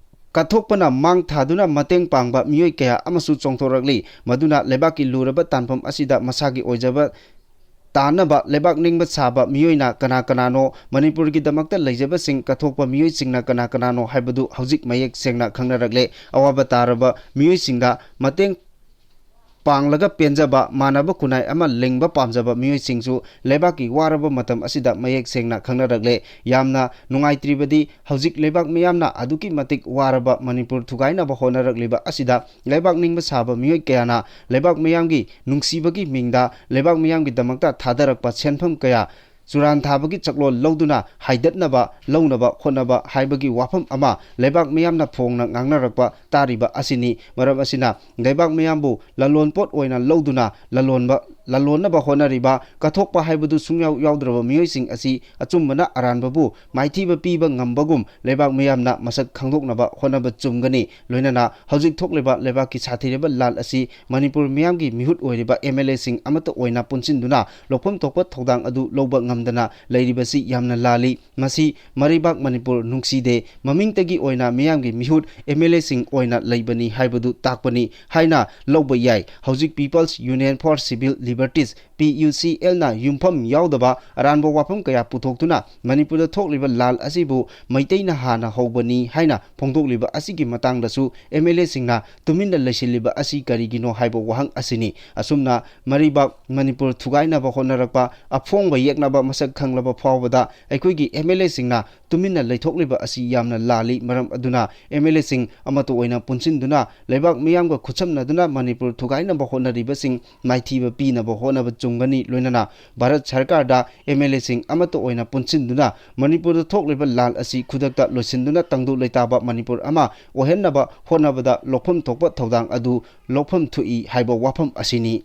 ꯀꯠꯊꯣꯛꯄꯅ ꯃꯥꯡ ꯊꯥꯗꯨꯅ ꯃꯇꯦꯡ ꯄꯥꯡꯕ ꯃꯤꯑꯣꯏ ꯀꯌꯥ ꯑꯃꯁꯨ ꯆꯣꯡꯊꯣꯔꯛꯂꯤ꯫ ꯃꯗꯨꯅ ꯂꯩꯕꯥꯛꯀꯤ ꯂꯨꯔꯕ ꯇꯥꯟꯐꯝ ꯑꯁꯤꯗ ꯃꯁꯥꯒꯤ ꯑꯣꯏꯖꯕ ꯇꯥꯅꯕ ꯂꯩꯕꯥꯛ ꯅꯤꯡꯕ ꯁꯥꯕ ꯃꯤꯑꯣꯏꯅ ꯀꯅꯥ ꯀꯅꯥꯅꯣ, ꯃꯅꯤꯄꯨꯔꯒꯤꯗꯃꯛꯇ ꯂꯩꯖꯕꯁꯤꯡ ꯀꯠꯊꯣꯛꯄ ꯃꯤꯑꯣꯏꯁꯤꯡꯅ ꯀꯅꯥ ꯀꯅꯥꯅꯣ ꯍꯥꯏꯕꯗꯨ ꯍꯧꯖꯤꯛ ꯃꯌꯦꯛ ꯁꯦꯡꯅ ꯈꯪꯅꯔꯛꯂꯦ꯫ ꯑꯋꯥꯕ ꯇꯥꯔꯕ ꯃꯤꯑꯣꯏꯁꯤꯡꯗ ꯃꯇꯦꯡ ꯄꯥꯡꯂꯒ ꯄꯦꯟꯖꯕ, ꯃꯥꯟꯅꯕ ꯈꯨꯟꯅꯥꯏ ꯑꯃ ꯂꯤꯡꯕ ꯄꯥꯝꯖꯕ ꯃꯤꯑꯣꯏꯁꯤꯡꯁꯨ ꯂꯩꯕꯥꯛꯀꯤ ꯋꯥꯔꯕ ꯃꯇꯝ ꯑꯁꯤꯗ ꯃꯌꯦꯛ ꯁꯦꯡꯅ ꯈꯪꯅꯔꯛꯂꯦ꯫ ꯌꯥꯝꯅ ꯅꯨꯡꯉꯥꯏꯇ꯭ꯔꯤꯕꯗꯤ ꯍꯧꯖꯤꯛ ꯂꯩꯕꯥꯛ ꯃꯤꯌꯥꯝꯅ ꯑꯗꯨꯛꯀꯤ ꯃꯇꯤꯛ ꯋꯥꯔꯕ ꯃꯅꯤꯄꯨꯔ ꯊꯨꯒꯥꯏꯅꯕ ꯍꯣꯠꯅꯔꯛꯂꯤꯕ ꯑꯁꯤꯗ ꯂꯩꯕꯥꯛ ꯅꯤꯡꯕ ꯁꯥꯕ ꯃꯤꯑꯣꯏ ꯀꯌꯥꯅ ꯂꯩꯕꯥꯛ ꯃꯤꯌꯥꯝꯒꯤ ꯅꯨꯡꯁꯤꯕꯒꯤ ꯃꯤꯡꯗ ꯂꯩꯕꯥꯛ ꯃꯤꯌꯥꯝꯒꯤꯗꯃꯛꯇ ꯊꯥꯗꯔꯛꯄ ꯁꯦꯟꯐꯝ ꯀꯌꯥ ꯆꯨꯔꯥꯟ ꯊꯥꯕꯒꯤ ꯆꯛꯂꯣꯟ ꯂꯧꯗꯨꯅ ꯍꯥꯏꯗꯠꯅꯕ ꯂꯧꯅꯕ ꯍꯣꯠꯅꯕ ꯍꯥꯏꯕꯒꯤ ꯋꯥꯐꯝ ꯑꯃ ꯂꯩꯕꯥꯛ ꯃꯤꯌꯥꯝꯅ ꯐꯣꯡꯅ ꯉꯥꯡꯅꯔꯛꯄ ꯇꯥꯔꯤꯕ ꯑꯁꯤꯅꯤ꯫ ꯃꯔꯝ ꯑꯁꯤꯅ ꯂꯩꯕꯥꯛ ꯃꯤꯌꯥꯝꯕꯨ ꯂꯂꯣꯟꯄꯣꯠ ꯑꯣꯏꯅ ꯂꯧꯗꯨꯅ ꯂꯂꯣꯟꯕ ꯂꯥꯂꯣꯟꯅꯕ ꯍꯣꯠꯅꯔꯤꯕ, ꯀꯠꯊꯣꯛꯄ ꯍꯥꯏꯕꯗꯨ ꯁꯨꯡꯌꯥꯎ ꯌꯥꯎꯗ꯭ꯔꯕ ꯃꯤꯑꯣꯏꯁꯤꯡ ꯑꯁꯤ ꯑꯆꯨꯝꯕꯅ ꯑꯔꯥꯟꯕꯕꯨ ꯃꯥꯏꯊꯤꯕ ꯄꯤꯕ ꯉꯝꯕꯒꯨꯝ ꯂꯩꯕꯥꯛ ꯃꯤꯌꯥꯝꯅ ꯃꯁꯛ ꯈꯪꯗꯣꯛꯅꯕ ꯍꯣꯠꯅꯕ ꯆꯨꯝꯒꯅꯤ꯫ ꯂꯣꯏꯅꯅ ꯍꯧꯖꯤꯛ ꯊꯣꯛꯂꯤꯕ ꯂꯩꯕꯥꯛꯀꯤ ꯁꯥꯊꯤꯔꯕ ꯂꯥꯜ ꯑꯁꯤ ꯃꯅꯤꯄꯨꯔ ꯃꯤꯌꯥꯝꯒꯤ ꯃꯤꯍꯨꯠ ꯑꯣꯏꯔꯤꯕ ꯑꯦꯝ ꯑꯦꯜ ꯑꯦꯁꯤꯡ ꯑꯃꯠꯇ ꯑꯣꯏꯅ ꯄꯨꯟꯁꯤꯟꯗꯨꯅ ꯂꯧꯐꯝ ꯊꯣꯛꯄ ꯊꯧꯗꯥꯡ ꯑꯗꯨ ꯂꯧꯕ ꯉꯝꯗꯅ ꯂꯩꯔꯤꯕꯁꯤ ꯌꯥꯝꯅ ꯂꯥꯜꯂꯤ꯫ ꯃꯁꯤ ꯃꯔꯩꯕꯥꯛ ꯃꯅꯤꯄꯨꯔ ꯅꯨꯡꯁꯤꯗꯦ꯫ ꯃꯃꯤꯡꯇꯒꯤ ꯑꯣꯏꯅ ꯃꯤꯌꯥꯝꯒꯤ ꯃꯤꯍꯨꯠ ꯑꯦꯝ ꯑꯦꯜ ꯑꯦꯁꯤꯡ ꯑꯣꯏꯅ ꯂꯩꯕꯅꯤ ꯍꯥꯏꯕꯗꯨ ꯇꯥꯛꯄꯅꯤ ꯍꯥꯏꯅ ꯂꯧꯕ ꯌꯥꯏ꯫ ꯍꯧꯖꯤꯛ People's Union for Civil Liberties, P U C ꯑꯦꯜꯅ ꯌꯨꯝꯐꯝ ꯌꯥꯎꯗꯕ ꯑꯔꯥꯟꯕ ꯋꯥꯐꯝ ꯀꯌꯥ ꯄꯨꯊꯣꯛꯇꯨꯅ ꯃꯅꯤꯄꯨꯔꯗ ꯊꯣꯛꯂꯤꯕ ꯂꯥꯜ ꯑꯁꯤꯕꯨ ꯃꯩꯇꯩꯅ ꯍꯥꯟꯅ ꯍꯧꯕꯅꯤ ꯍꯥꯏꯅ ꯐꯣꯡꯗꯣꯛꯂꯤꯕ ꯑꯁꯤꯒꯤ ꯃꯇꯥꯡꯗꯁꯨ ꯑꯦꯝ ꯑꯦꯜ ꯑꯦꯁꯤꯡꯅ ꯇꯨꯃꯤꯟꯅ ꯂꯩꯁꯤꯜꯂꯤꯕ ꯑꯁꯤ ꯀꯔꯤꯒꯤꯅꯣ ꯍꯥꯏꯕ ꯋꯥꯍꯪ ꯑꯁꯤꯅꯤ꯫ ꯑꯁꯨꯝꯅ ꯃꯔꯩꯕꯥꯛ ꯃꯅꯤꯄꯨꯔ ꯊꯨꯒꯥꯏꯅꯕ ꯍꯣꯠꯅꯔꯛꯄ, ꯑꯐꯣꯡꯕ ꯌꯦꯛꯅꯕ ꯃꯁꯛ ꯈꯪꯂꯕ ꯐꯥꯎꯕꯗ ꯑꯩꯈꯣꯏꯒꯤ ꯑꯦꯝ ꯑꯦꯜ ꯑꯦꯁꯤꯡꯅ ꯇꯨꯃꯤꯟꯅ ꯂꯩꯊꯣꯛꯂꯤꯕ ꯑꯁꯤ ꯌꯥꯝꯅ ꯂꯥꯜꯂꯤ꯫ ꯃꯔꯝ ꯑꯗꯨꯅ ꯑꯦꯝ ꯑꯦꯜ ꯑꯦꯁꯤꯡ ꯑꯃꯠꯇ ꯑꯣꯏꯅ ꯄꯨꯟꯁꯤꯟꯗꯨꯅ ꯂꯩꯕꯥꯛ ꯃꯤꯌꯥꯝꯒ ꯈꯨꯠꯁꯝꯅꯗꯨꯅ ꯃꯅꯤꯄꯨꯔ ꯊꯨꯒꯥꯏꯅꯕ ꯍꯣꯠꯅꯔꯤꯕꯁꯤꯡ ꯃꯥꯏꯊꯤꯕ ꯄꯤꯅꯕ ꯍꯣꯠꯅꯕ ꯆꯨꯝꯒꯅꯤ꯫ ꯂꯣꯏꯅꯅ ꯚꯥꯔꯠ ꯁꯔꯀꯥꯔꯗ ꯑꯦꯝ ꯑꯦꯜ ꯑꯦꯁꯤꯡ ꯑꯃꯠꯇ ꯑꯣꯏꯅ ꯄꯨꯟꯁꯤꯟꯗꯨꯅ ꯃꯅꯤꯄꯨꯔꯗ ꯊꯣꯛꯂꯤꯕ ꯂꯥꯜ ꯑꯁꯤ ꯈꯨꯗꯛꯇ ꯂꯣꯏꯁꯤꯟꯗꯨꯅ ꯇꯪꯗꯨ ꯂꯩꯇꯥꯕ ꯃꯅꯤꯄꯨꯔ ꯑꯃ ꯑꯣꯏꯍꯟꯅꯕ ꯍꯣꯠꯅꯕꯗ ꯂꯧꯐꯝ ꯊꯣꯛꯄ ꯊꯧꯗꯥꯡ ꯑꯗꯨ ꯂꯧꯐꯝ ꯊꯣꯛꯏ ꯍꯥꯏꯕ ꯋꯥꯐꯝ ꯑꯁꯤꯅꯤ꯫